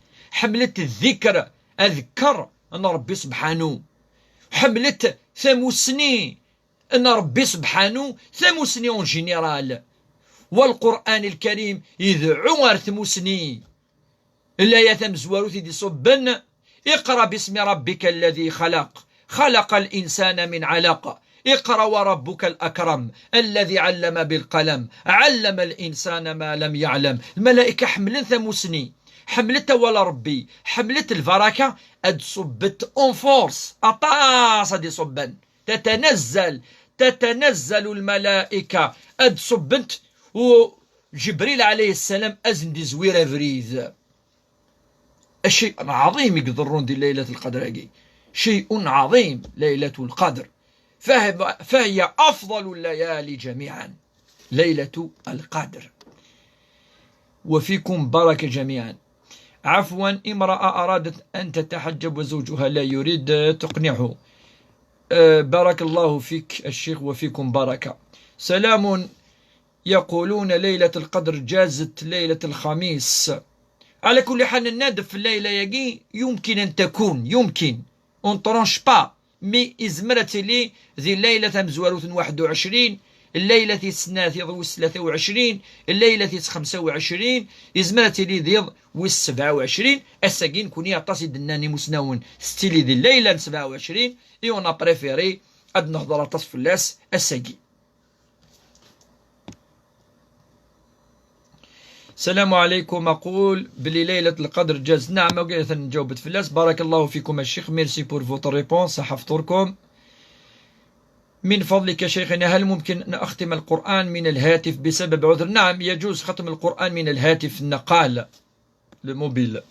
ḥemmlen ddikr, adekker n Ṛebbi sebḥanu, ḥemmlen tamusni n Ṛebbi sebḥanu, tamusni en général. والقرآن الكريم idɛu ar tmusni. Laya tamezwarut i d-iṣubben: اقرأ باسم ربك الذي خلق، خلق الإنسان من علق، اقرأ وربك الأكرم الذي علم بالقلم، علم الإنسان ما لم يعلم. Lmalayka ḥemmlen tamusni, ḥemmlen awal Ṛebbi, ḥemmlen lbaraka, ad ṣubbent en force, aṭas ad iṣubben. تتنزل، تتنزل الملائكة, ad ṣubbent, u Ǧebril ɛalayhi ssalam ad sen-d-izwir abrid. Acay ɛḍim i iḍerrun di Laylat Lqadr-agi. Cay'un ɛḍim Laylatul Qadr. فهي، فهي أفضل الليالي جميعا. ليلة القدر. وفيكم بركة جميعا. عفوا، امرأة أرادت أن تتحجب وزوجها لا يريد، تقنعه. آه، بارك الله فيك الشيخ وفيكم بركة. سلام، يقولون ليلة القدر جازت ليلة الخميس. على كل حال، الندف في الليلة يجي يمكن أن تكون، يمكن، on tranche pas, mais izmer ad tili di llayla tamezwarut n waḥed u ɛecrin, llayla tis snat iḍ wis tlata u ɛecrin, llayla tis xemsa u ɛecrin, izmer ad tili d iḍ wis sebɛa u ɛecrin. Ass-agi, nekni aṭas i d-nnan imusnawen tettili di llayla n sebɛa u ɛecrin, et on a préféré ad nehḍer aṭas fell-as ass-agi. السلام عليكم، أقول بلي ليلة القدر جاز. نعم، وقيت نجاوبت في الناس. بارك الله فيكم الشيخ، merci pour votre réponse، حفظتكم. من فضلك شيخنا، هل ممكن أن أختم القرآن من الهاتف بسبب عذر؟ نعم، يجوز ختم القرآن من الهاتف النقال، le mobile.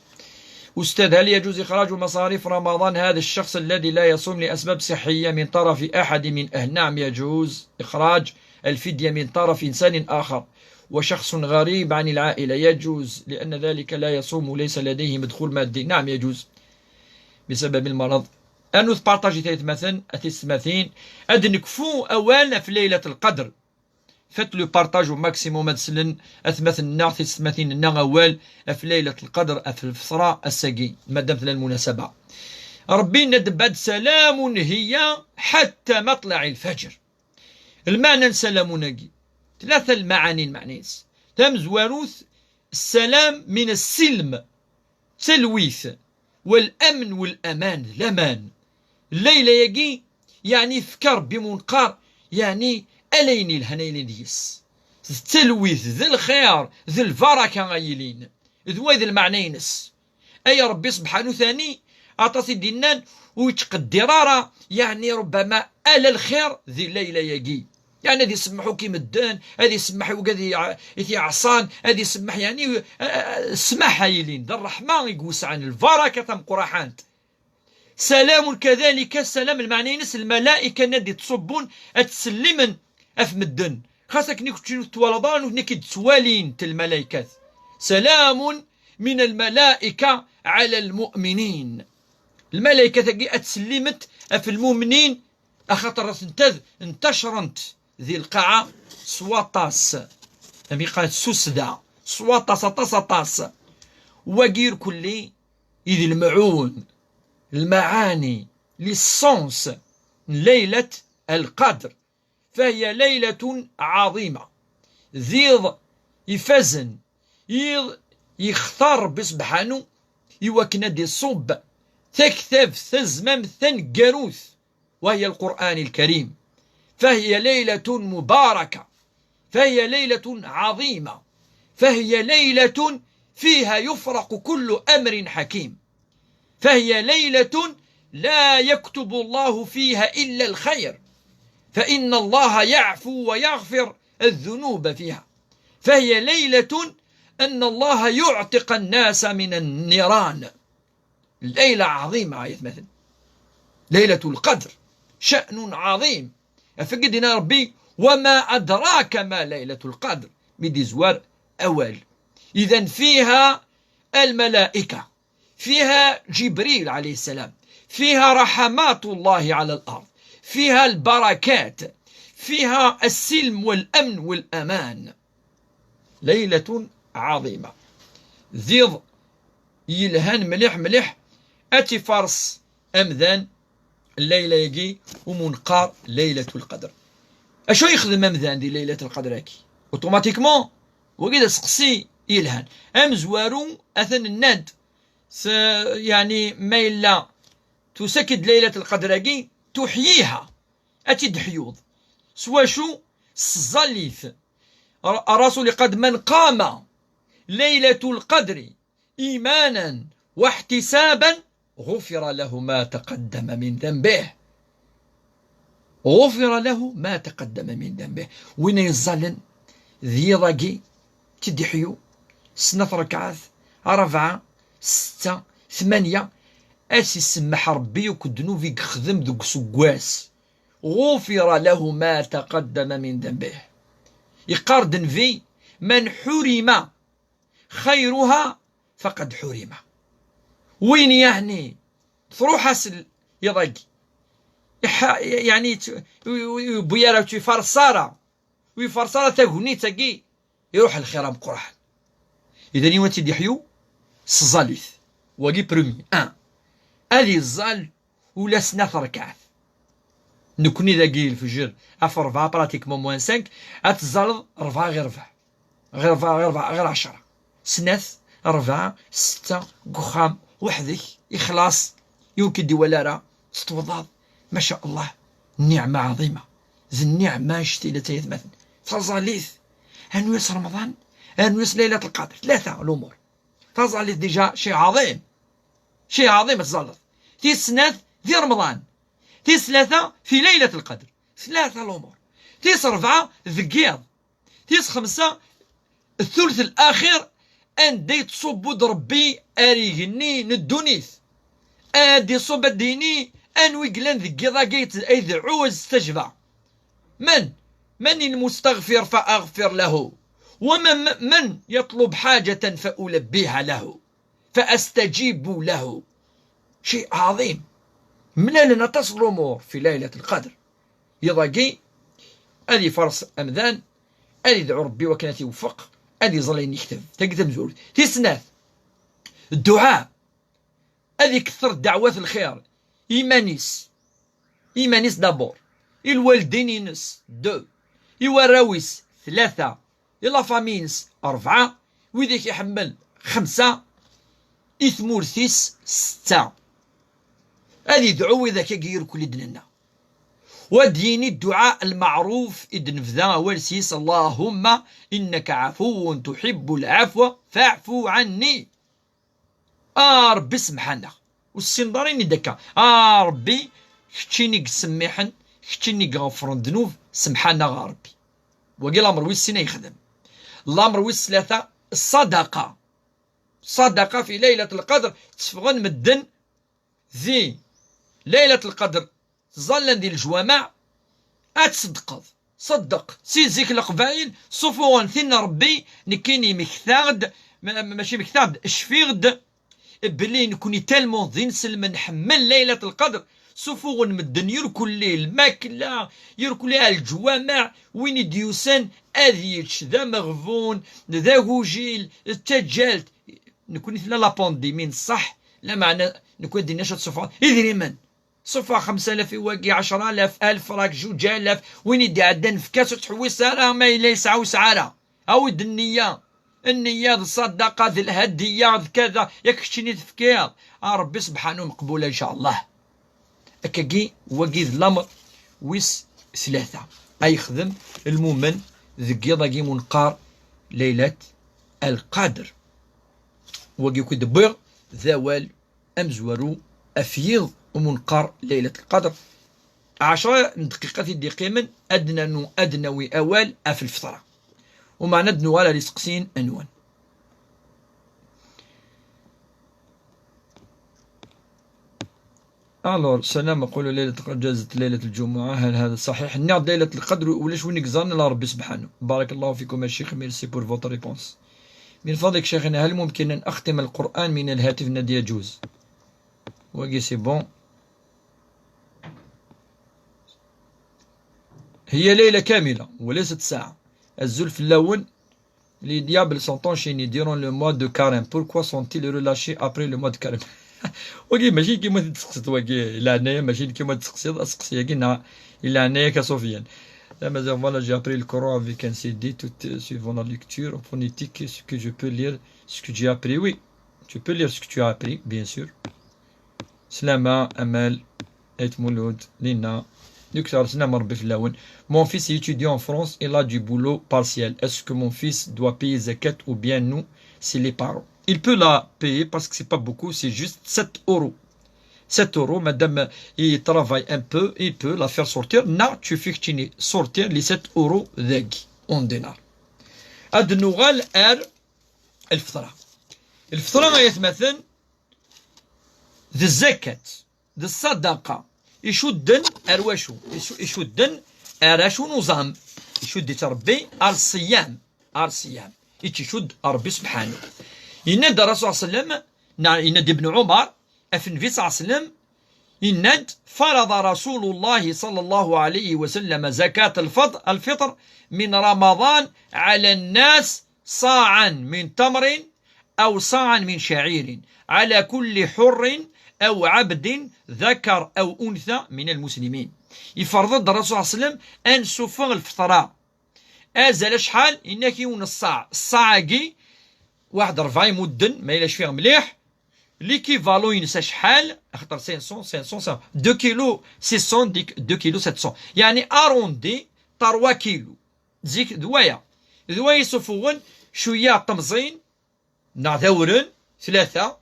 أستاذ، هل يجوز إخراج مصاريف رمضان هذا الشخص الذي لا يصوم لأسباب صحية من طرف أحد من أهل؟ نعم، يجوز إخراج الفدية من طرف إنسان آخر وشخص غريب عن العائلة، يجوز، لأن ذلك لا يصوم، ليس لديه مدخول مادي. نعم، يجوز بسبب المرض. Ad nparṭaji tayetmaten, a tiyessetmatin, ad nekfu awal ɣef Laylat Lqadr. Faites le partage au maximum, ad slen atmaten-nneɣ, tiyessetmatin-nneɣ awal ɣef Laylat Lqadr, ɣef lfeṭra ass-agi, madam tella lmunasaba. Ṛebbi yenna-d mbeɛd: سلام هي حتى مطلع الفجر. Lmeɛna n salamun-agi, tlata lmaɛani n lmeɛna-ines. Tamezwarut, السلام من السلم, talwit, والأمن والأمان, d laman. Llayla-agi, yeɛni yefka Ṛebbi mu neqqar, yeɛni ala ayen yelhan ay yilin deg-s. D talwit, d lxir, d lbaraka ay yilin. D way d lmeɛna-ines. Ay Ṛebbi sebḥanu tani, aṭas i d-innan, ur yettqeddir ara, yeɛni rubbama ala lxir di llayla-agi. Yeɛni ad isemmeḥ akk i medden, ad isemmeḥ i wigad i, i t-iɛṣan, ad isemmeḥ, yeɛni, eh, eh, ssmaḥ ay yilin, d ṛṛeḥma i iwesɛen, lbaraka tameqqraḥant. سلام كذلك السلام, lmeɛna-ines lmalayka-nni ad d-ittṣubbun, ad ttsellimen ɣef medden. Xas akken i keččini ur tettwaliḍ ara, nutni k-id-ttwalin-t lmalaykat. سلام من الملائكة على المؤمنين. Lmalaykat-agi ad ttsellimet ɣef lmumnin, axaṭer atent-ad ntacrent di lqaɛa s waṭas, am iqal s usda, s waṭas, aṭas, aṭas. Wagi irkelli i d lmeɛun, lmaɛani, les sens n Laylat al-Qadr. فهي ليلة عظيمة. D iḍ ifazen, iḍ yextar Rebbi Sebḥanu i wakken ad iṣubb taktabt tazmamt taneggarut, وهي القرآن الكريم. فهي ليلة مباركة، فهي ليلة عظيمة، فهي ليلة فيها يفرق كل أمر حكيم. فهي ليلة لا يكتب الله فيها إلا الخير، فإن الله يعفو ويغفر الذنوب فيها. فهي ليلة أن الله يعتق الناس من النيران. ليلة عظيمة يا مثلا، ليلة القدر شأن عظيم. أفقدنا ربي: وما أدراك ما ليلة القدر، بدي زوار أول. إذن فيها الملائكة، فيها جبريل عليه السلام، فيها رحمات الله على الأرض، فيها البركات، فيها السلم والأمن والأمان. ليلة عظيمة. D iḍ yelhan mliḥ mliḥ. Ad tifars amdan llayla-agi umi neqqar Laylatul Qadr. Acu yexdem amdan di Laylatul Qadr-agi? Automatiquement, wagi d aseqsi yelhan. Amezwaru atan nnan-d s-, yeɛni ma yella tusa-k-id Laylatul Qadr-agi, tuḥyiha, ad tt-id-teḥyuḍ. S wacu? S tẓallit. Ar-, الرسول قال: من قام ليلة القدر إيمانا واحتسابا غفر له ما تقدم من ذنبه. غفر له ما تقدم من ذنبه. Win yeẓẓallen d yiḍ-agi, tt-id-iḥyu, snat rekɛat, rebɛa, setta, tmanya, ad s-isemmeḥ Rebbi akk ddnub i yexdem deg useggas. غفر له ما تقدم من ذنبه. Yeqqar-d Nnbi: من حرم خيرها فقد حرم. Win yeɛni truḥ-as l-, iḍ-agi, iḥ-, yeɛni t-, ur yewwi ara, ur ifares ara, ur ifares ara tagnit-agi, iruḥ lxir ameqqran. Idan, yiwen ad tt-id-iḥyu s tẓallit. Wagi premier. Un. Ad iẓẓal ula snat rkaɛt. Nekni dagi lefjer ɣef rebɛa, pratiquement moins cinq, ad teẓẓaleḍ rebɛa ɣer rebɛa, ɣer rebɛa, ɣer rebɛa, ɣer ɛecra. Snat, rebɛa, setta, deg uxxam, weḥd-k, ixlaṣ, yiwen k-id-iwala ara, teṭṭweḍ-aḍ. Ma sha Allah, nniɛma ɛḍima. D nniɛma annect-ilat ay atmaten. Taẓallit. Rnu-yas Remḍan, rnu-yas Laylat Lqadr. Tlata lumuṛ. Taẓallit déjà شيء عظيم. شيء عظيم ad tẓalleḍ. Tis snat di Remḍan. Tis tlata في ليلة القدر. Tlata lumuṛ. Tis rebɛa deg yiḍ. Tis xemsa, thuluth al-axir, anda yettṣubbu-d Rebbi ar igenni n ddunit. Ad iṣubb, ad d-yini: anwa i yellan deg yiḍ-agi ay tdɛu ad yestajba? من؟ من المستغفر فأغفر له؟ ومن، من يطلب حاجة فألبيها له؟ فأستجيب له. شيء عظيم. Mlalen aṭas n lumuṛ في ليلة القدر. Yiḍ-agi, ad ifaṛes amdan, ad idɛu Rebbi wakken ad t-iweffeq, ad iẓẓal ayen yekteb. Tagi tamezwarut. Tis snat, dduɛa. Ad iketteṛ ddeɛwat n lxir, iman-is, iman-is d'abord, i lwaldin-ines, deux, i warraw-is, tlata, i la famille-ines, rebɛa, wid i k-iḥemmel, xemsa, i tmurt-is, setta. Ad idɛu widak-agi irkel i d-nenna. Wa d-yini dduɛa lmeɛruf i d-nebda awal s-is: اللهم إنك عفو تحب العفو فاعف عني. A Rebbi, semmeḥ-aneɣ. Ur tessineḍ ara, ini-d akka: A Rebbi, keččini i yettsemmiḥen, keččini i iɣefren ddnub, semmeḥ-aneɣ a Rebbi. Wagi lamer wis sin ay yexdem. Lamer wis tlata, ṣṣadaqa. Ṣṣadaqa fi Laylat Lqadr, tteffɣen medden di Laylat Lqadr, ẓẓallen di leǧwameɛ, ad tṣeddqeḍ. Ṣeddeq, si zik Leqbayel sufuɣen tin n Rebbi, nekkini mektaɣ-d, ma-, ma-, mačči mektaɣ-d, cfiɣ-d, Belli nekni tellement d inselmen nḥemmel Laylat Lqadr, sufuɣen medden yirkelli lmakla, yirkelli ar leǧwameɛ, win i d-yusan ad yečč d ameɣbun, d agujil, d taǧǧalt. Nekni tella la pandémie n ṣṣeḥ, lameɛna nekni ad d-nini acu ad tsuffɣeḍ? Idrimen. Suffeɣ xemsa alaf i wagi, ɛecra alaf, alef frak, juǧ alaf, win i d-iɛeddan efk-as, ur ttḥewwis ara ma yella yesɛa ur yesɛi ara. Awi-d nniya. Nniya d ṣṣadaqa, d lhadiya, d kada, yak keččini tefkiḍ. A Ṛebbi sebḥanu meqbula, ncallah. Akkagi, wagi d lamer wis tlata ay yexdem lmumen deg yiḍ-agi mu neqqar Laylat Lqadr. Wagi akk i d-wwiɣ d awal amezwaru af yiḍ umu neqqar Laylat Lqadr. Ɛecra n dqiqat i d-iqqimen, ad d-nernu, ad d-nawi awal af lfeṭra. Umeɛna ad d-nuɣal ar iseqsiyen-nwen. Alors, سلام، أقول ليلة القدر جازت ليلة الجمعة، هل هذا صحيح؟ Nniɣ-d Laylat Lqadr ulac win i yeẓran ala Ṛebbi sebḥanu. بارك الله فيكم يا شيخ، merci pour votre réponse. من فضلك شيخنا، هل ممكن أن أختم القرآن من الهاتف؟ Nniɣ-d يجوز. Wagi c'est bon. هي ليلة كاملة وليست ساعة. Azul fell-awen. Les diables sont enchaînés durant le mois de carême. Pourquoi sont-ils relâchés après le mois de carême? Wagi mačči kima i d-tseqsiḍ wagi, leɛnaya mačči kima i d-tseqsiḍ, aseqsi-agi neɣ leɛnaya-k a Sofiane. Là, mais voilà, j'ai appris le Coran avec un C D tout euh, suivant la lecture en phonétique, ce que je peux lire, ce que j'ai appris, oui. Tu peux lire ce que tu as appris, bien sûr. Slama, Amal, Ayt Mulud, Lina, Docteur, slama Rebbi fell-awen. Mon fils est étudiant en France, il a du boulot partiel. Est-ce que mon fils doit payer zakat ou bien nous, c'est les parents? Il peut la payer parce que c'est pas beaucoup, c'est juste sept euros. Sept euros, madame, il travaille un peu, il peut la faire sortir. Na, tu fais sortir les sept euros deg, en dinar. Ad nuɣal ar lfeṭra. Lfeṭra, ay atmaten, d zzakat, d ṣṣadaqa, icudden ar wacu? Icu-, icudden ar acu n uẓam? Icudd-itt Ṛebbi ar ṣṣiyam, ar ṣṣiyam. Icudd Ṛebbi subḥanu. Yenna-d Ṛṛasul ṣalla Llahu ɛalayhi wa sallam, neɣ yenna-d Ibn Ɛumar, af Nnbi ṣalla Llahu ɛalayhi wa sallam, yenna-d: فرض رسول الله صلى الله عليه وسلم زكاة الفطر، الفطر من رمضان على الناس صاعا من تمر أو صاعا من شعير على كل حر أو عبد ذكر أو أنثى من المسلمين. Iferḍ-d Ṛṛasul ṣalla Llahu ɛalayhi wa sallam ad nsuffeɣ lfeṭra. Azal acḥal? Yenna-k yiwen ṣṣaɛ. Ṣṣaɛ-agi, waḥed ṛebɛa imudden, ma yella cfiɣ mliḥ, l'équivalent-ines acḥal? Axaṭer cinq cents, cinq cents, cinq cents, deux kilos six cents, deux kilos sept cents. Yeɛni arrondi, trois kilos. Zik d waya. D waya yessuffuɣen cwiya n temẓin, neɣ d awren, tlata,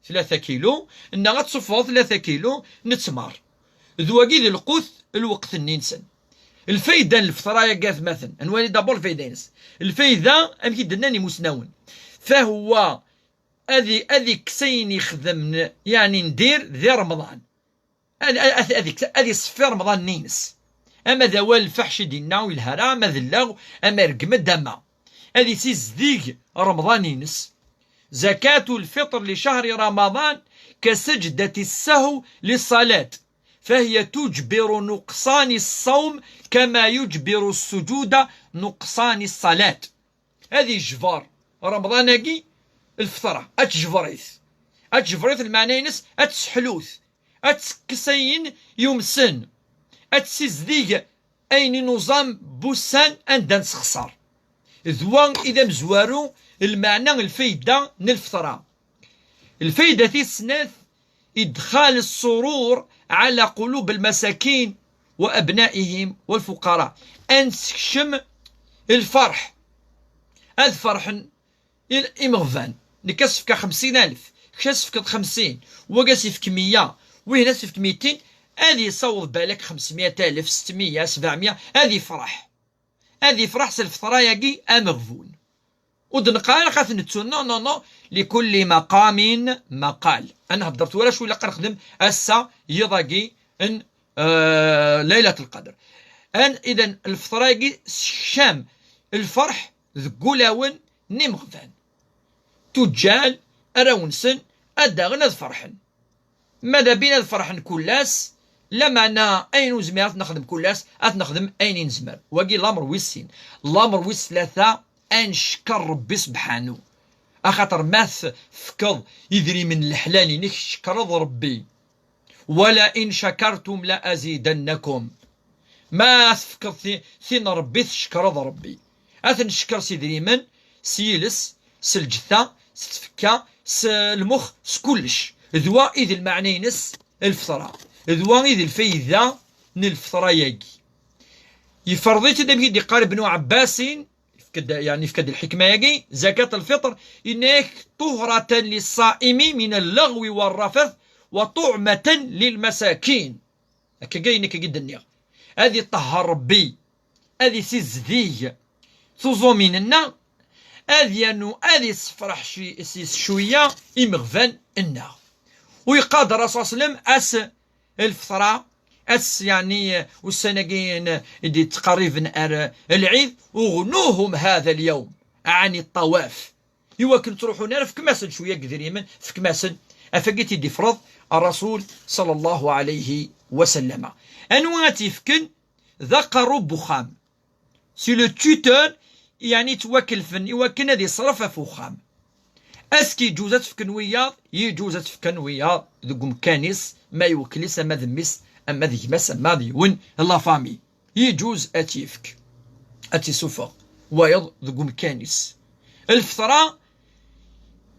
tlata kilu, neɣ ad tsuffɣeḍ tlata kilu n ttmer. D wagi d lqut lweqt-nni-nsen. Lfayda n lfeṭra-agi, atmaten, ad nwali d'abord lfayda-ines. Lfayda, amek i d-nnan imusnawen, fahuwa ad i-, ad ikkes ayen ixdem n, yeɛni n dir di Remḍan. Ad, ad, ad, ad, ad iṣeffi Remḍan-nni-ines. Ama d awal lfaḥc i d-inna ur yelha ara, ama d lleɣw, ama ireggem-d, ama. Ad isizdig Remḍan-ines. زكاة الفطر لشهر رمضان كسجدة السهو للصلاة، فهي تجبر نقصان الصوم كما يجبر السجود نقصان الصلاة. Ad yejber Remḍan-agi lfeṭra, ad tejber-it. Ad tejber-it, lmeɛna-ines ad tesseḥlut, ad tekkes ayen yumsen, ad tessizdig ayen i nuẓam n wussan anda nesxeṣer. D wa i d amezwaru, lmeɛna, lfayda n lfeṭra. Lfayda tis snat, إدخال السرور على قلوب المساكين وأبنائهم والفقراء. Ad nessekcem lferḥ. Ad ferḥen i-, imeɣban. Nekk ad s-fkeɣ xemsin alef, kečč ad s-tefkeḍ xemsin, wagi ad s-yefk meyya, wihin ad s-yefk mitin, ad yessaweḍ balak xemsmeyya alef, setmeyya, sebɛemeyya, ad yefreḥ. Ad yefreḥ s lfeṭra-agi ameɣbun. Ur d-neqqar ara xat nettu, non, non, non, لكل مقام مقال. Ad nhedder tura acu ilaq ad nexdem ass-a, yiḍ-agi n, euh, Laylat Lqadr. An, idan, lfeṭra-agi sekcam lferḥ deg wulawen n imeɣban. Tuǧǧal, arraw-nsen, ad daɣen ad ferḥen. Ma d abin ad ferḥen kul ass, lameɛna ayen ur nezmir ad t-nexdem kul ass, ad t-nexdem ayen i nezmer. Wagi lamer wis sin. Lamer wis tlata, ad neckeṛ Ṛebbi sebḥanu. Axaṭer ma tefkeḍ idrimen leḥlal-inek, tcekkreḍ Ṛebbi. Wala in shakartum la azidannakum. Ma tefkeḍ ti-, tin n Ṛebbi, tcekkreḍ Ṛebbi. Ad t-neckeṛ s idrimen, s yiles, s lǧetta, s tfekka, s lmux, s kullec. D wa i d lmeɛna-ines lfeṭra. D wa i d lfayda n lfeṭra-yagi. Yefreḍ-itt-id amek i d-iqqar Ibnu Ɛebbasin, yefka-d, yeɛni yefka-d lḥikma-yagi, zakat lfiṭr, yenna-yak: طهرة للصائم من اللغو والرفث وطعمة للمساكين. Akkagi, ayen akka i d-nniɣ. Ad iṭehher Ṛebbi, ad isizdig tuẓumin-nneɣ, ad yernu, ad issefreḥ ci-, s cwiya imeɣban-nneɣ. U yeqqar-d Ṛṛasul ṣalla Llahu ɛalayhi wa sallam, ass lfeṭra, ass, yeɛni, ussan-agi n-, i d-yettqerriben ar lɛid, اغنوهم هذا اليوم عن الطواف. Iwakken ttruḥun ara, fkem-asen cwiya n yedrimen, fkem-asen. Af-agi i t-id-ifreḍ Ṛṛasul ṣalla Llahu ɛalayhi wa sallam. Anwa ad t-yefken? D aqerru n wexxam. C'est le tuteur, yeɛni ttwakelfen iwakken ad iṣref ɣef wexxam. Est-ce que yeǧuz ad t-fken wiyaḍ? Yeǧuz ad t-fken wiyaḍ deg umkan-is, ma iwekkel-is, ama d mmi-s, ama d gma-s, ama d yiwen n la famille. Yeǧuz ad tt-yefk, ad tt-isuffeɣ wayeḍ deg umkan-is. Lfeṭra,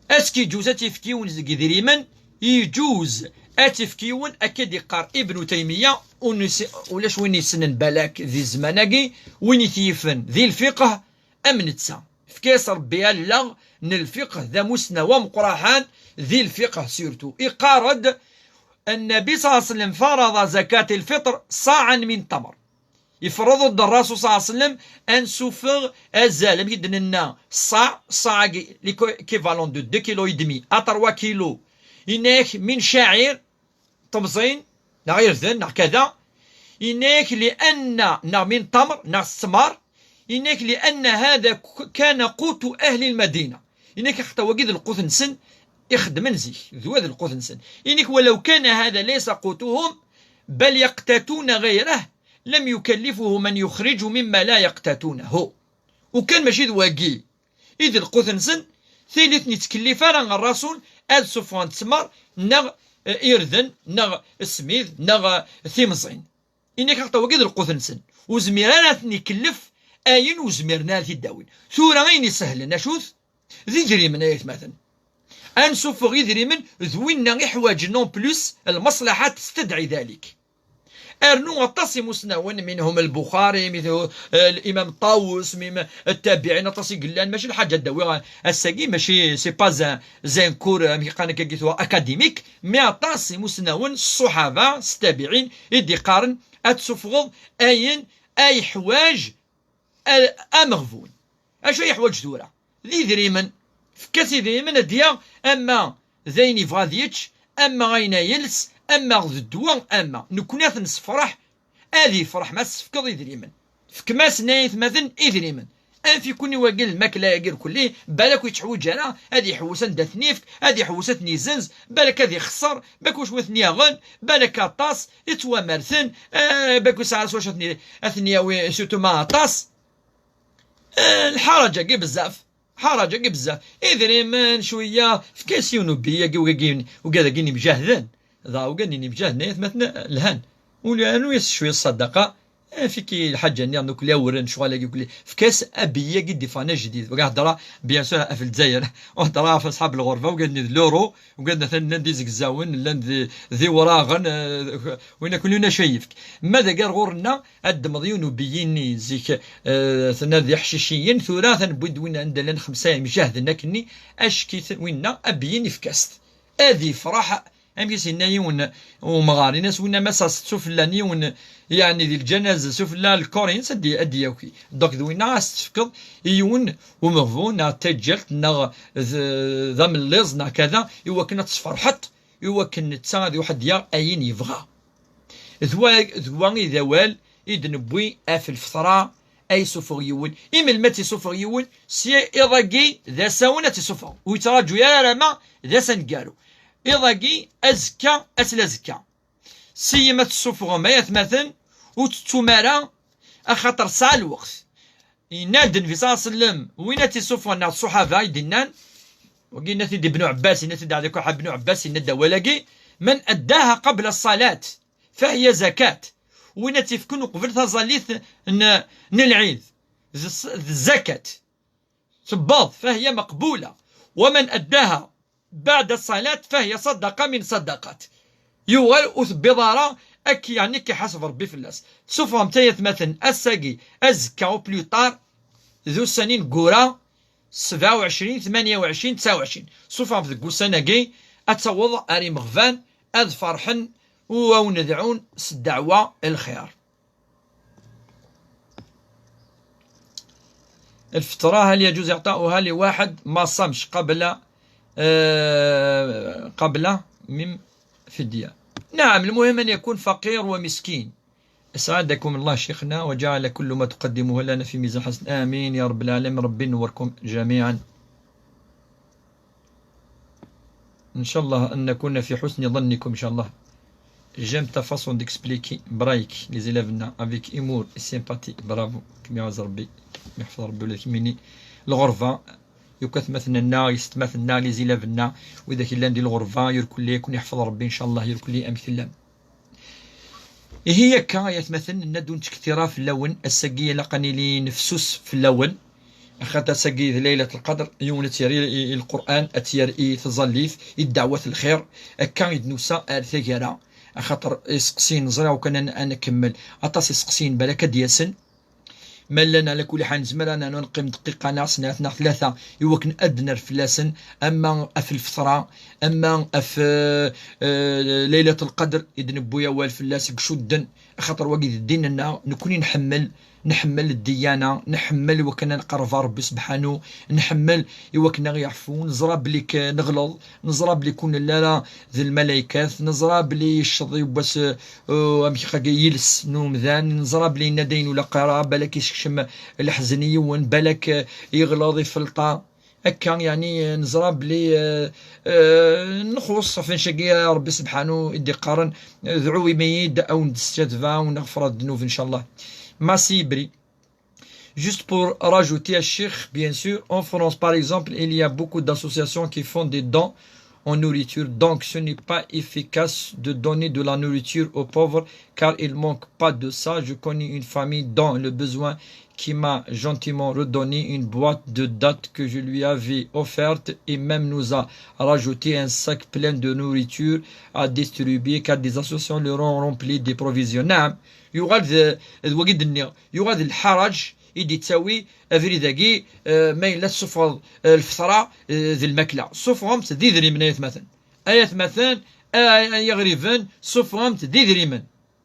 est-ce que yeǧuz ad tt-yefk yiwen deg yedrimen? Yeǧuz ad tt-yefk yiwen, akka d-iqqar Ibnu Taymiya, ur nesi-, ulac win yessnen balak di zzman-agi, win i t-yifen di lfiqh am netta. Efk-as Ṛebbi allaɣ n lfiqh, d amussnaw ameqqraḥan di lfiqh surtout. Iqqar-d, النبي صلى الله عليه وسلم فرض زكاة الفطر صاعا من تمر. Ifreḍ-d Ṛṛasul ṣalla Llahu ɛalayhi wa sallam ad nsuffeɣ azal, amek i d-nenna, ṣṣaɛ, ṣṣaɛ-agi, l'équ-, l'équivalent de deux kilos et demi à trois kilos, yenna-yak, min cacir, temẓin, neɣ irden, neɣ kada, yenna-yak, لأن, neɣ min tamr, neɣ s ttmer, yenna-yak, لأن هذا ك-, كان قوت أهل المدينة. Yenna-yak, axaṭer wagi d lqut-nsen ixeddmen zik, d wa d lqut-nsen. Yenna-yak, ولو كان هذا ليس قوتهم بل يقتاتون غيره لم يكلفهم أن يخرجوا مما لا يقتاتونه. Ukan mačči d wagi i d lqut-nsen, tili ur ten-yettkellif ara Ṛṛasul ad suffɣen ttmer, neɣ, eh, irden, neɣ smid, neɣ, eh, timẓin. Yenna-yak, axaṭer wagi d lqut-nsen. Ur zmir ara ad ten-ikellef ayen ur zmiren ara ad t-id-awin. Tura ayen isehlen, acu-t? D idrimen, ay atmaten. Ad nsuffeɣ idrimen d winna iḥwaǧen en plus, lmaṣlaḥa testedɛi dalik. Rnu aṭas imusnawen, minhum Lbuxari, minhum, eh, Limam Ṭawus, mim-, ttabiɛin, aṭas i yellan, mačči lḥaǧa ad d-awiɣ ass-agi, mačči, c'est pas un, un cours, amek i qqaren akka, académique, mais aṭas imusnawen, ṣṣuḥaba, s ttabiɛin, i d-iqqaren ad tsuffɣeḍ ayen ay yeḥwaǧ a-, ameɣbun. Acu ay yeḥwaǧ tura? D idrimen. Fek-as idrimen ad d-yaɣ, ama d ayen yebɣa ad yečč, ama ayen ay yels, ama d ddwa, ama. Nekkni ad t-nessefreḥ, ad yefreḥ ma s-tefkeḍ idrimen. Fkem-asen ay atmaten idrimen. Anef-ikun i wagi lmakla-agi irkelli, balak ur yettḥwiǧ ara ad iḥewwes anda ad ten-ifk, ad iḥewwes ad ten-izenz, balak ad ixeṣṣer, balak wacu ad ten-yaɣen, balak aṭas, yettwamerten, eh, balak ur yesɛi ara s wacu ad ten-, ad ten-yawi, surtout ma aṭas. Eh, lḥaraǧ-agi bezzaf. Ḥaraǧ-agi bezzaf. Idrimen cwiya, efk-as yiwen ubiyyi-agi, ugad-agi n imjahden. Dɣa ugad n imjahden, ay atmaten lhan. Ula rnu-yas cwiya ṣṣadaqa, efk-i lḥaǧa-nni, nekkni awren ccɣel-agi, nekkni. Efk-as abiyyi-agi d-iffɣen ajdid. Wagi hedṛeɣ, bien sûr, ɣef Lezzayer. Ur hedṛeɣ ɣef aṣḥab lɣerba, ugad-nni d l'euro, ugad-nni atan llan d izegzawen, llan d, d iwraɣen, eh, win akk ulac ay yefk. Ma d agar ɣur-nneɣ, ad d-ddmeḍ yiwen ubiyyi-nni zik, eh, tenna d iḥciciyen, tura atan wwin-d win anda llan xemsa imjahden akkenni, ack-it winna, abiyyi-nni efk-as-t. Ad ifreḥ, amek i s-yenna yiwen umɣar, in-as winna ma s-, s-, sufella n yiwen, yeɛni di lǧanaza, sufella lkor-ines ad d-, ad d-yaki. Donc d winna ad s-tefkeḍ i yiwen umeɣbun neɣ d taǧǧalt neɣ d, d amelliẓ neɣ kada, i wakken ad tesferḥeḍ, i wakken netta ad iruḥ ad d-yaɣ ayen yebɣa. D wa, d wa i d awal i d-newwi ɣef lfeṭra ay isuffeɣ yiwen. I melmi ad tt-isuffeɣ yiwen? Si iḍ-agi d asawen ad tt-isuffeɣ. Ur yettraǧu ara alamma d ass aneggaru. iḍ-agi, azekka, ass n azekka. Siyem ad tessufɣem ay atmaten, ur tettum ara, axaṭer tesɛa lweqt. Yenna-d Nnbi ṣalla Llahu ɛalayhi wa sellem, win ad t-issufɣen neɣ d ṣṣuḥaba i d-innan, wagi yenna-t-id Ibnu Ɛebbas, yenna-t-id Ɛli Kuḥ Ibnu Ɛebbas, yenna-d awal-agi: من أداها قبل الصلاة فهي زكاة. Win ad tt-ifken uqbel taẓallit n, n lɛid, d s-, d zakat. Tewweḍ, فهي مقبولة. ومن أداها بعد الصلاة فهي صدقة من صدقات. Yuɣal ur tebbiḍ ara, ak-, yeɛni k-iḥaseb Rebbi fell-as. Sufɣemt ay atmaten, ass-agi, azekka, au plus tard, d ussan ineggura, sebɛa u ɛecrin, tmanya u ɛecrin, tesɛa u ɛecrin. Sufɣemt deg ussan-agi, ad taweḍ ar imeɣban, ad ferḥen, u ad wen-dɛun s ddeɛwa n lxir. الفطرة هل يجوز إعطاؤها لواحد ما صامش قبل، آه، قبل من فدية؟ نعم، المهم أن يكون فقير ومسكين. أسعدكم الله شيخنا، وجعل كل ما تقدمه لنا في ميزان حسن، آمين يا رب العالمين. ربي ينوركم جميعا. إن شاء الله أن نكون في حسن ظنكم إن شاء الله. J'aime ta façon d'expliquer, برايك les élèves-nneɣ avec humour et sympathie. Bravo. Kem iɛuz Rebbi, kem iḥfeḍ Rebbi ula d kemmini. Lɣerba, yakk atmaten-nneɣ, yessetmaten-nneɣ, les élèves-nneɣ, widak yellan di lɣerba, irkelli ad ken-iḥfeḍ Rebbi إن شاء الله, irkelli amek tellam. Ihi akka, ay atmaten, nenna-d ur nettkettir ara fell-awen, ass-agi ilaq ad nili nefsus fell-awen, axaṭer ass-agi d Laylat Lqadr, yiwen ad tt-yerr i, i, i Lqur'an, ad tt-yerr i tẓallit, i ddeɛwat lxir, akka i d-nusa ar taggara, axaṭer iseqsiyen ẓriɣ ukan ad n-, ad nkemmel, aṭas iseqsiyen balak ad d-yasen, Ma llan, ɛla kulli ḥal, nezmer ad nernu neqqim dqiqa neɣ snat neɣ tlata i wakken ad d-nerr fell-asen, ama ɣef lfeṭra, ama ɣef, eh, eh, Laylat Lqadr i d-newwi awal fell-as deg icudden, axaṭer wagi d ddin-nneɣ, nekkni nḥemmel, nḥemmel ddiyana, nḥemmel i wakken ad nqerreb ɣer Rebbi sebḥanu, nḥemmel i wakken ad ɣ-yeɛfu, neẓra belli k-, neɣleḍ, neẓra belli kun nella ara d lmalaykat, neẓra belli yecceḍ yiwwas, eh, amek agi yiles n umdan, neẓra belli yenna-d ayen ur ilaq ara, balak isekcem leḥzen i yiwen, balak, eh, yeɣleḍ ifelṭa. Akka, yeɛni, eh, neẓra belli, eh, eh, nxuṣ ɣef wannect-agi Rebbi sebḥanu i d-iqqaren, eh, dɛu imi-yi-d, ad wen-d-sǧadbeɣ, ad wen-ɣefreɣ ddnub, ncallah. Masi Ibri. Juste pour rajouter, à Cheikh, bien sûr, en France, par exemple, il y a beaucoup d'associations qui font des dons en nourriture. Donc, ce n'est pas efficace de donner de la nourriture aux pauvres, car il manque pas de ça. Je connais une famille dans le besoin qui m'a gentiment redonné une boîte de dattes que je lui avais offerte et même nous a rajouté un sac plein de nourriture à distribuer, car des associations leur ont rempli des provisions. نعم. Yuɣal d, d wagi d-nniɣ, yuɣal d lḥaraǧ i d-ittawi abrid-agi, eh, ma yella tessufɣeḍ, eh, lfeṭra, eh, d lmakla. Sufɣemt d idrimen, ay atmaten. Ay atmaten, ay, ay iɣriben, sufɣemt d idrimen.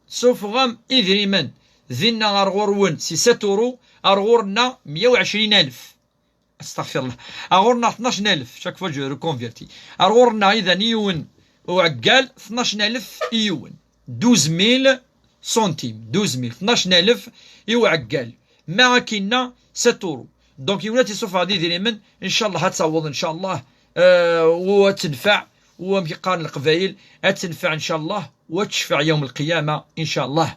Sufɣem idrimen. Dinna ar ɣur-wen si sept euros, ar ɣur-nna meyya u ɛecrin alef. Astaɣfirullah. Ar ɣur-nneɣ tnac alef, chaque fois je reconvertis. Ar ɣur-nneɣ idan i yiwen uɛeggal, tnac alef i yiwen. Douze mille centimes, douze mille, tnac alef i uɛeggal. Ma akinna, sept euros. Donc, yiwen ad t-isuffeɣ d idrimen, ncallah ad taweḍ, ncallah, euh, u ad tenfeɛ, u amek i qqaren Leqbayel, ad tenfeɛ, ncallah, u ad tecfeɛ yawm lqiyama, ncallah.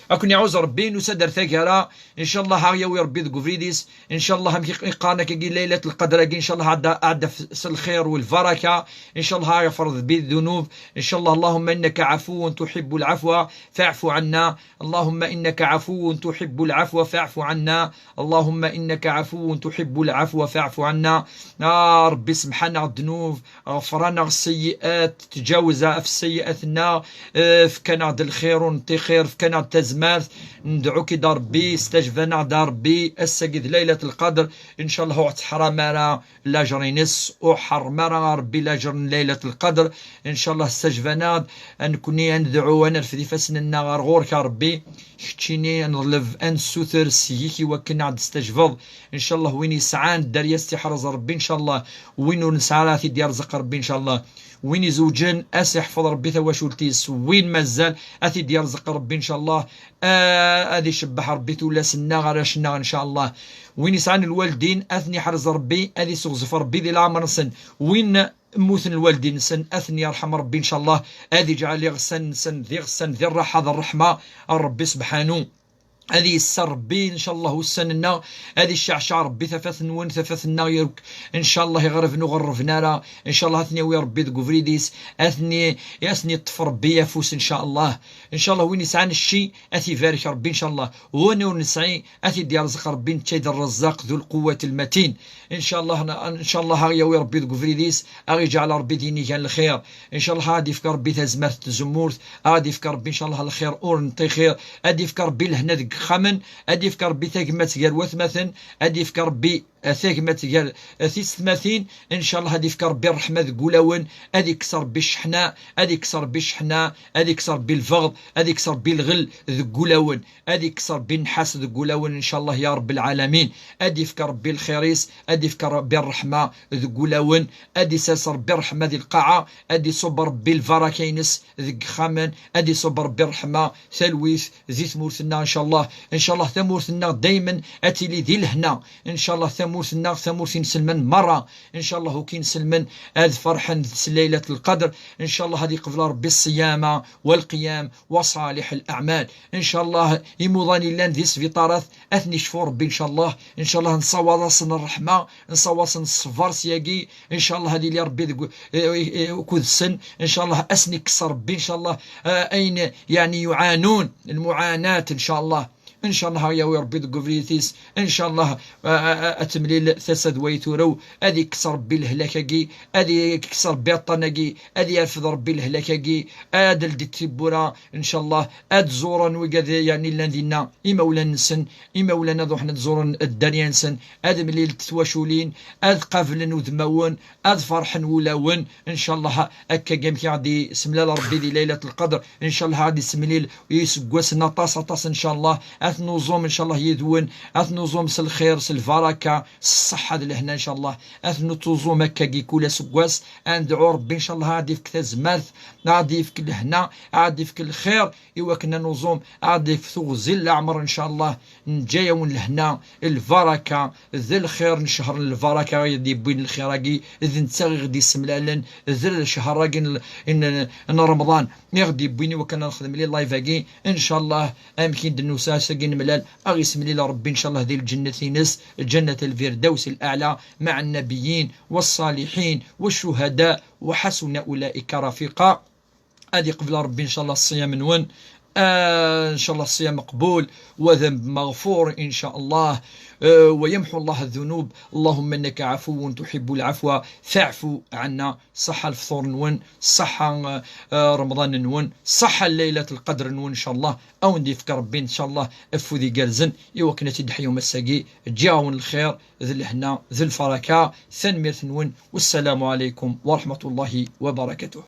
Ad ken-iɛuz Rebbi, nusa-d ar taggara, ncallah ad ɣ-yawi Rebbi deg ubrid-is, ncallah amek i qqaren akkagi Laylat Lqadr-agi, ncallah ad, ad d-taf s lxir u lbaraka, ncallah ad ɣ-yeɣfer Rebbi ddunub, ncallah, اللهم إنك عفو تحب العفو فاعف عنا، اللهم إنك عفو تحب العفو فاعف عنا، اللهم إنك عفو تحب العفو فاعف عنا. A Rebbi, semmeḥ-aneɣ ddnub, ɣfer-aneɣ sseyyi'at, tǧawez ɣef sseyyi'at-nneɣ, eh, efk-aneɣ-d lxir ur neṭṭixir, efk-aneɣ-d tazmert, nedɛu-k-id a Rebbi, stajeb-aneɣ-d a Rebbi, ass-agi d Laylat Lqadr, ncallah ur ɣ-teḥram ara lajer-ines, ur ḥerrem ara a Rebbi lajer n Laylat Lqadr, ncallah stajeb-aneɣ-d, a nekni a nedɛu, a nerfed ifassen-nneɣ ɣer ɣur-k a Rebbi, keččini a neḍleb, a nessuter seg-k i wakken a ɣ-d-testajbeḍ. Ncallah win yesɛan dderya ad s-tt-iḥrez Rebbi, ncallah win ur nesɛi ara a t-id-yerzeq Rebbi, ncallah win izewǧen a s-iḥfeḍ Rebbi tawacult-is, win mazal a t-id-yerzeq Rebbi, ncallah Ah, ad icebbeḥ Ṛebbi tullas-nneɣ, arrac-nneɣ, ncallah. Win yesɛan lwaldin, ad ten-iḥrez Ṛebbi, ad iseɣzef Ṛebbi di leɛmer-nsen. Win mmuten lwaldin-nsen, ad ten-yerḥem Ṛebbi, ncallah. Ad iǧɛel iɣsan-nsen d iɣsan di ṛṛaḥa d ṛṛeḥma n Ṛebbi sebḥanu. Ad yesser Ṛebbi, ncallah, ussan-nneɣ, ad icceɛceɛ Ṛebbi tafat-nwen, tafat-nneɣ yakk, ncallah, iɣerben ur ɣerrben ara, ncallah, ad ten-yawi Ṛebbi deg ubrid-is, ad ten-i-, ad ten-iṭṭef Ṛebbi afus, ncallah. Ncallah, win yesɛan cci, ad t-ibarek Ṛebbi, ncallah. Win ur nesɛi, ad t-id-yerẓeq Ṛebbi, netta i d Rrezzaq du lquwwat lmatin. Ncallah, ncallah, ad ɣ-yawi Ṛebbi deg ubrid-is, ad ɣ-iǧɛel Ṛebbi d inigan n lxir. Ncallah, ad d-ifk Ṛebbi tazmert n tzemmurt, ad d-ifk Ṛebbi, ncallah, lxir ur neṭṭixir, ad d-ifk Ṛebbi lehna deg yexxamen, ad d-ifk Ṛebbi tagmat gar watmaten, ad d-ifk Ṛebbi, eh, tagmat gar, eh, tisetmatin. Ncallah, ad d-ifk Ṛebbi ṛṛeḥma deg wulawen, ad ikkes Ṛebbi cceḥna, ad ikkes Ṛebbi cceḥna, ad ikkes Ṛebbi lbeɣḍ, ad ikkes Ṛebbi lɣel deg wulawen, ad ikkes Ṛebbi nnḥas deg wulawen, ncallah, ya Ṛebb lɛalamin. Ad ifk Ṛebbi lxir-is, ad ifk Ṛebbi ṛṛeḥma deg wulawen, ad isers Ṛebbi ṛṛeḥma di lqaɛa, ad iṣubb Ṛebbi lbaraka-ines deg yexxamen, ad iṣubb Ṛebbi ṛṛeḥma, talwit di tmurt-nneɣ, ncallah. Ncallah, tamurt-nneɣ daymen ad tili di lehna. Ncallah, tamurt-nneɣ, tamurt inselmen merra. Ncallah, akk inselmen ad ferḥen s Laylat Lqadr. Ncallah, ad iqbel Ṛebbi ṣṣyama walqiyam wa ṣaliḥ laɛmal. Ncallah, imuḍan yellan di sbiṭarat, ad ten-icfu Ṛebbi, ncallah. Ncallah, nṣawaḍ-asen ṛṛeḥma, nṣawaḍ-asen ṣṣber syagi. Ncallah, ad yili Ṛebbi deg, eh, eh, eh, akked-sen. Ncallah, ad sen-ikkes Ṛebbi, ncallah, eh, ayen, yeɛni, yuɛanun, lmuɛanat, ncallah. Ncallah, ad yawi Ṛebbi deg ubrid-is. Ncallah, eh, eh, eh, ad temlil tasa d way turew. Ad ikkes Ṛebbi lehlak-agi, ad ikkes Ṛebbi aṭṭan-agi, ad yerfed Ṛebbi lehlak-agi, ad ldi tiwwura, ncallah, ad ẓuren wigad, yeɛni, llan dinna, imawlan-nsen, imawlan ad ruḥen ad ẓuren dderya-nsen, ad mlilent twaculin, ad qablen udmawen, ad ferḥen wulawen, ncallah. Akka amek i ɣ-d-isemlal Ṛebbi di Laylat Lqadr, ncallah, ad isemlil iseggasen aṭas, aṭas, ncallah. Ad t-nuẓum, ncallah, yid-wen, ad t-nuẓum s lxir, s lbaraka, s ṣṣeḥḥa d lehna, ncallah. Ad t-nuẓum akkagi kul aseggas, ad nedɛu Ṛebbi, ncallah, ad d-ifk tazmert, ad d-ifk lehna, ad d-ifk lxir, i wakken ad nuẓum, ad d-ifk tuɣzi n leɛmer, ncallah. Neǧǧa-yawen lehna, lbaraka, d lxir n ccher n lbaraka i d-yewwin lxir-agi, d netta i ɣ-d-isemlalen, d ccher-agi n, n, n Remḍan i ɣ-d-yewwin i wakken ad nexdem li live-agi, ncallah. Amek i d-nusa ass-agi nemlal, a ɣ-isemlil Ṛebbi, ncallah, di lǧennet-ines, ǧennet lfirdaws laɛla, مع النبيين والصالحين والشهداء وحسن أولئك رفيقا. Ad iqbel Ṛebbi, ncallah, ṣṣyam-nwen. Ah, ncallah, ṣṣyam maqbul, wa dhanb maɣfur, ncallah. Ah, ويمحو الله الذنوب. اللهم إنك عفو تحب العفو فاعف عنا. Ṣṣeḥḥa lefṭur-nwen, ṣṣeḥḥa, ah, Remḍan-nwen, ṣṣeḥḥa Laylat Lqadr-nwen, ncallah. A wen-d-ifk Ṛebbi, ncallah, afud igerrzen, i wakken ad tt-id-teḥyum ass-agi. Ǧǧiɣ-awen lxir d lehna d lbaraka. Tanemmirt-nwen. والسلام عليكم ورحمة الله وبركاته.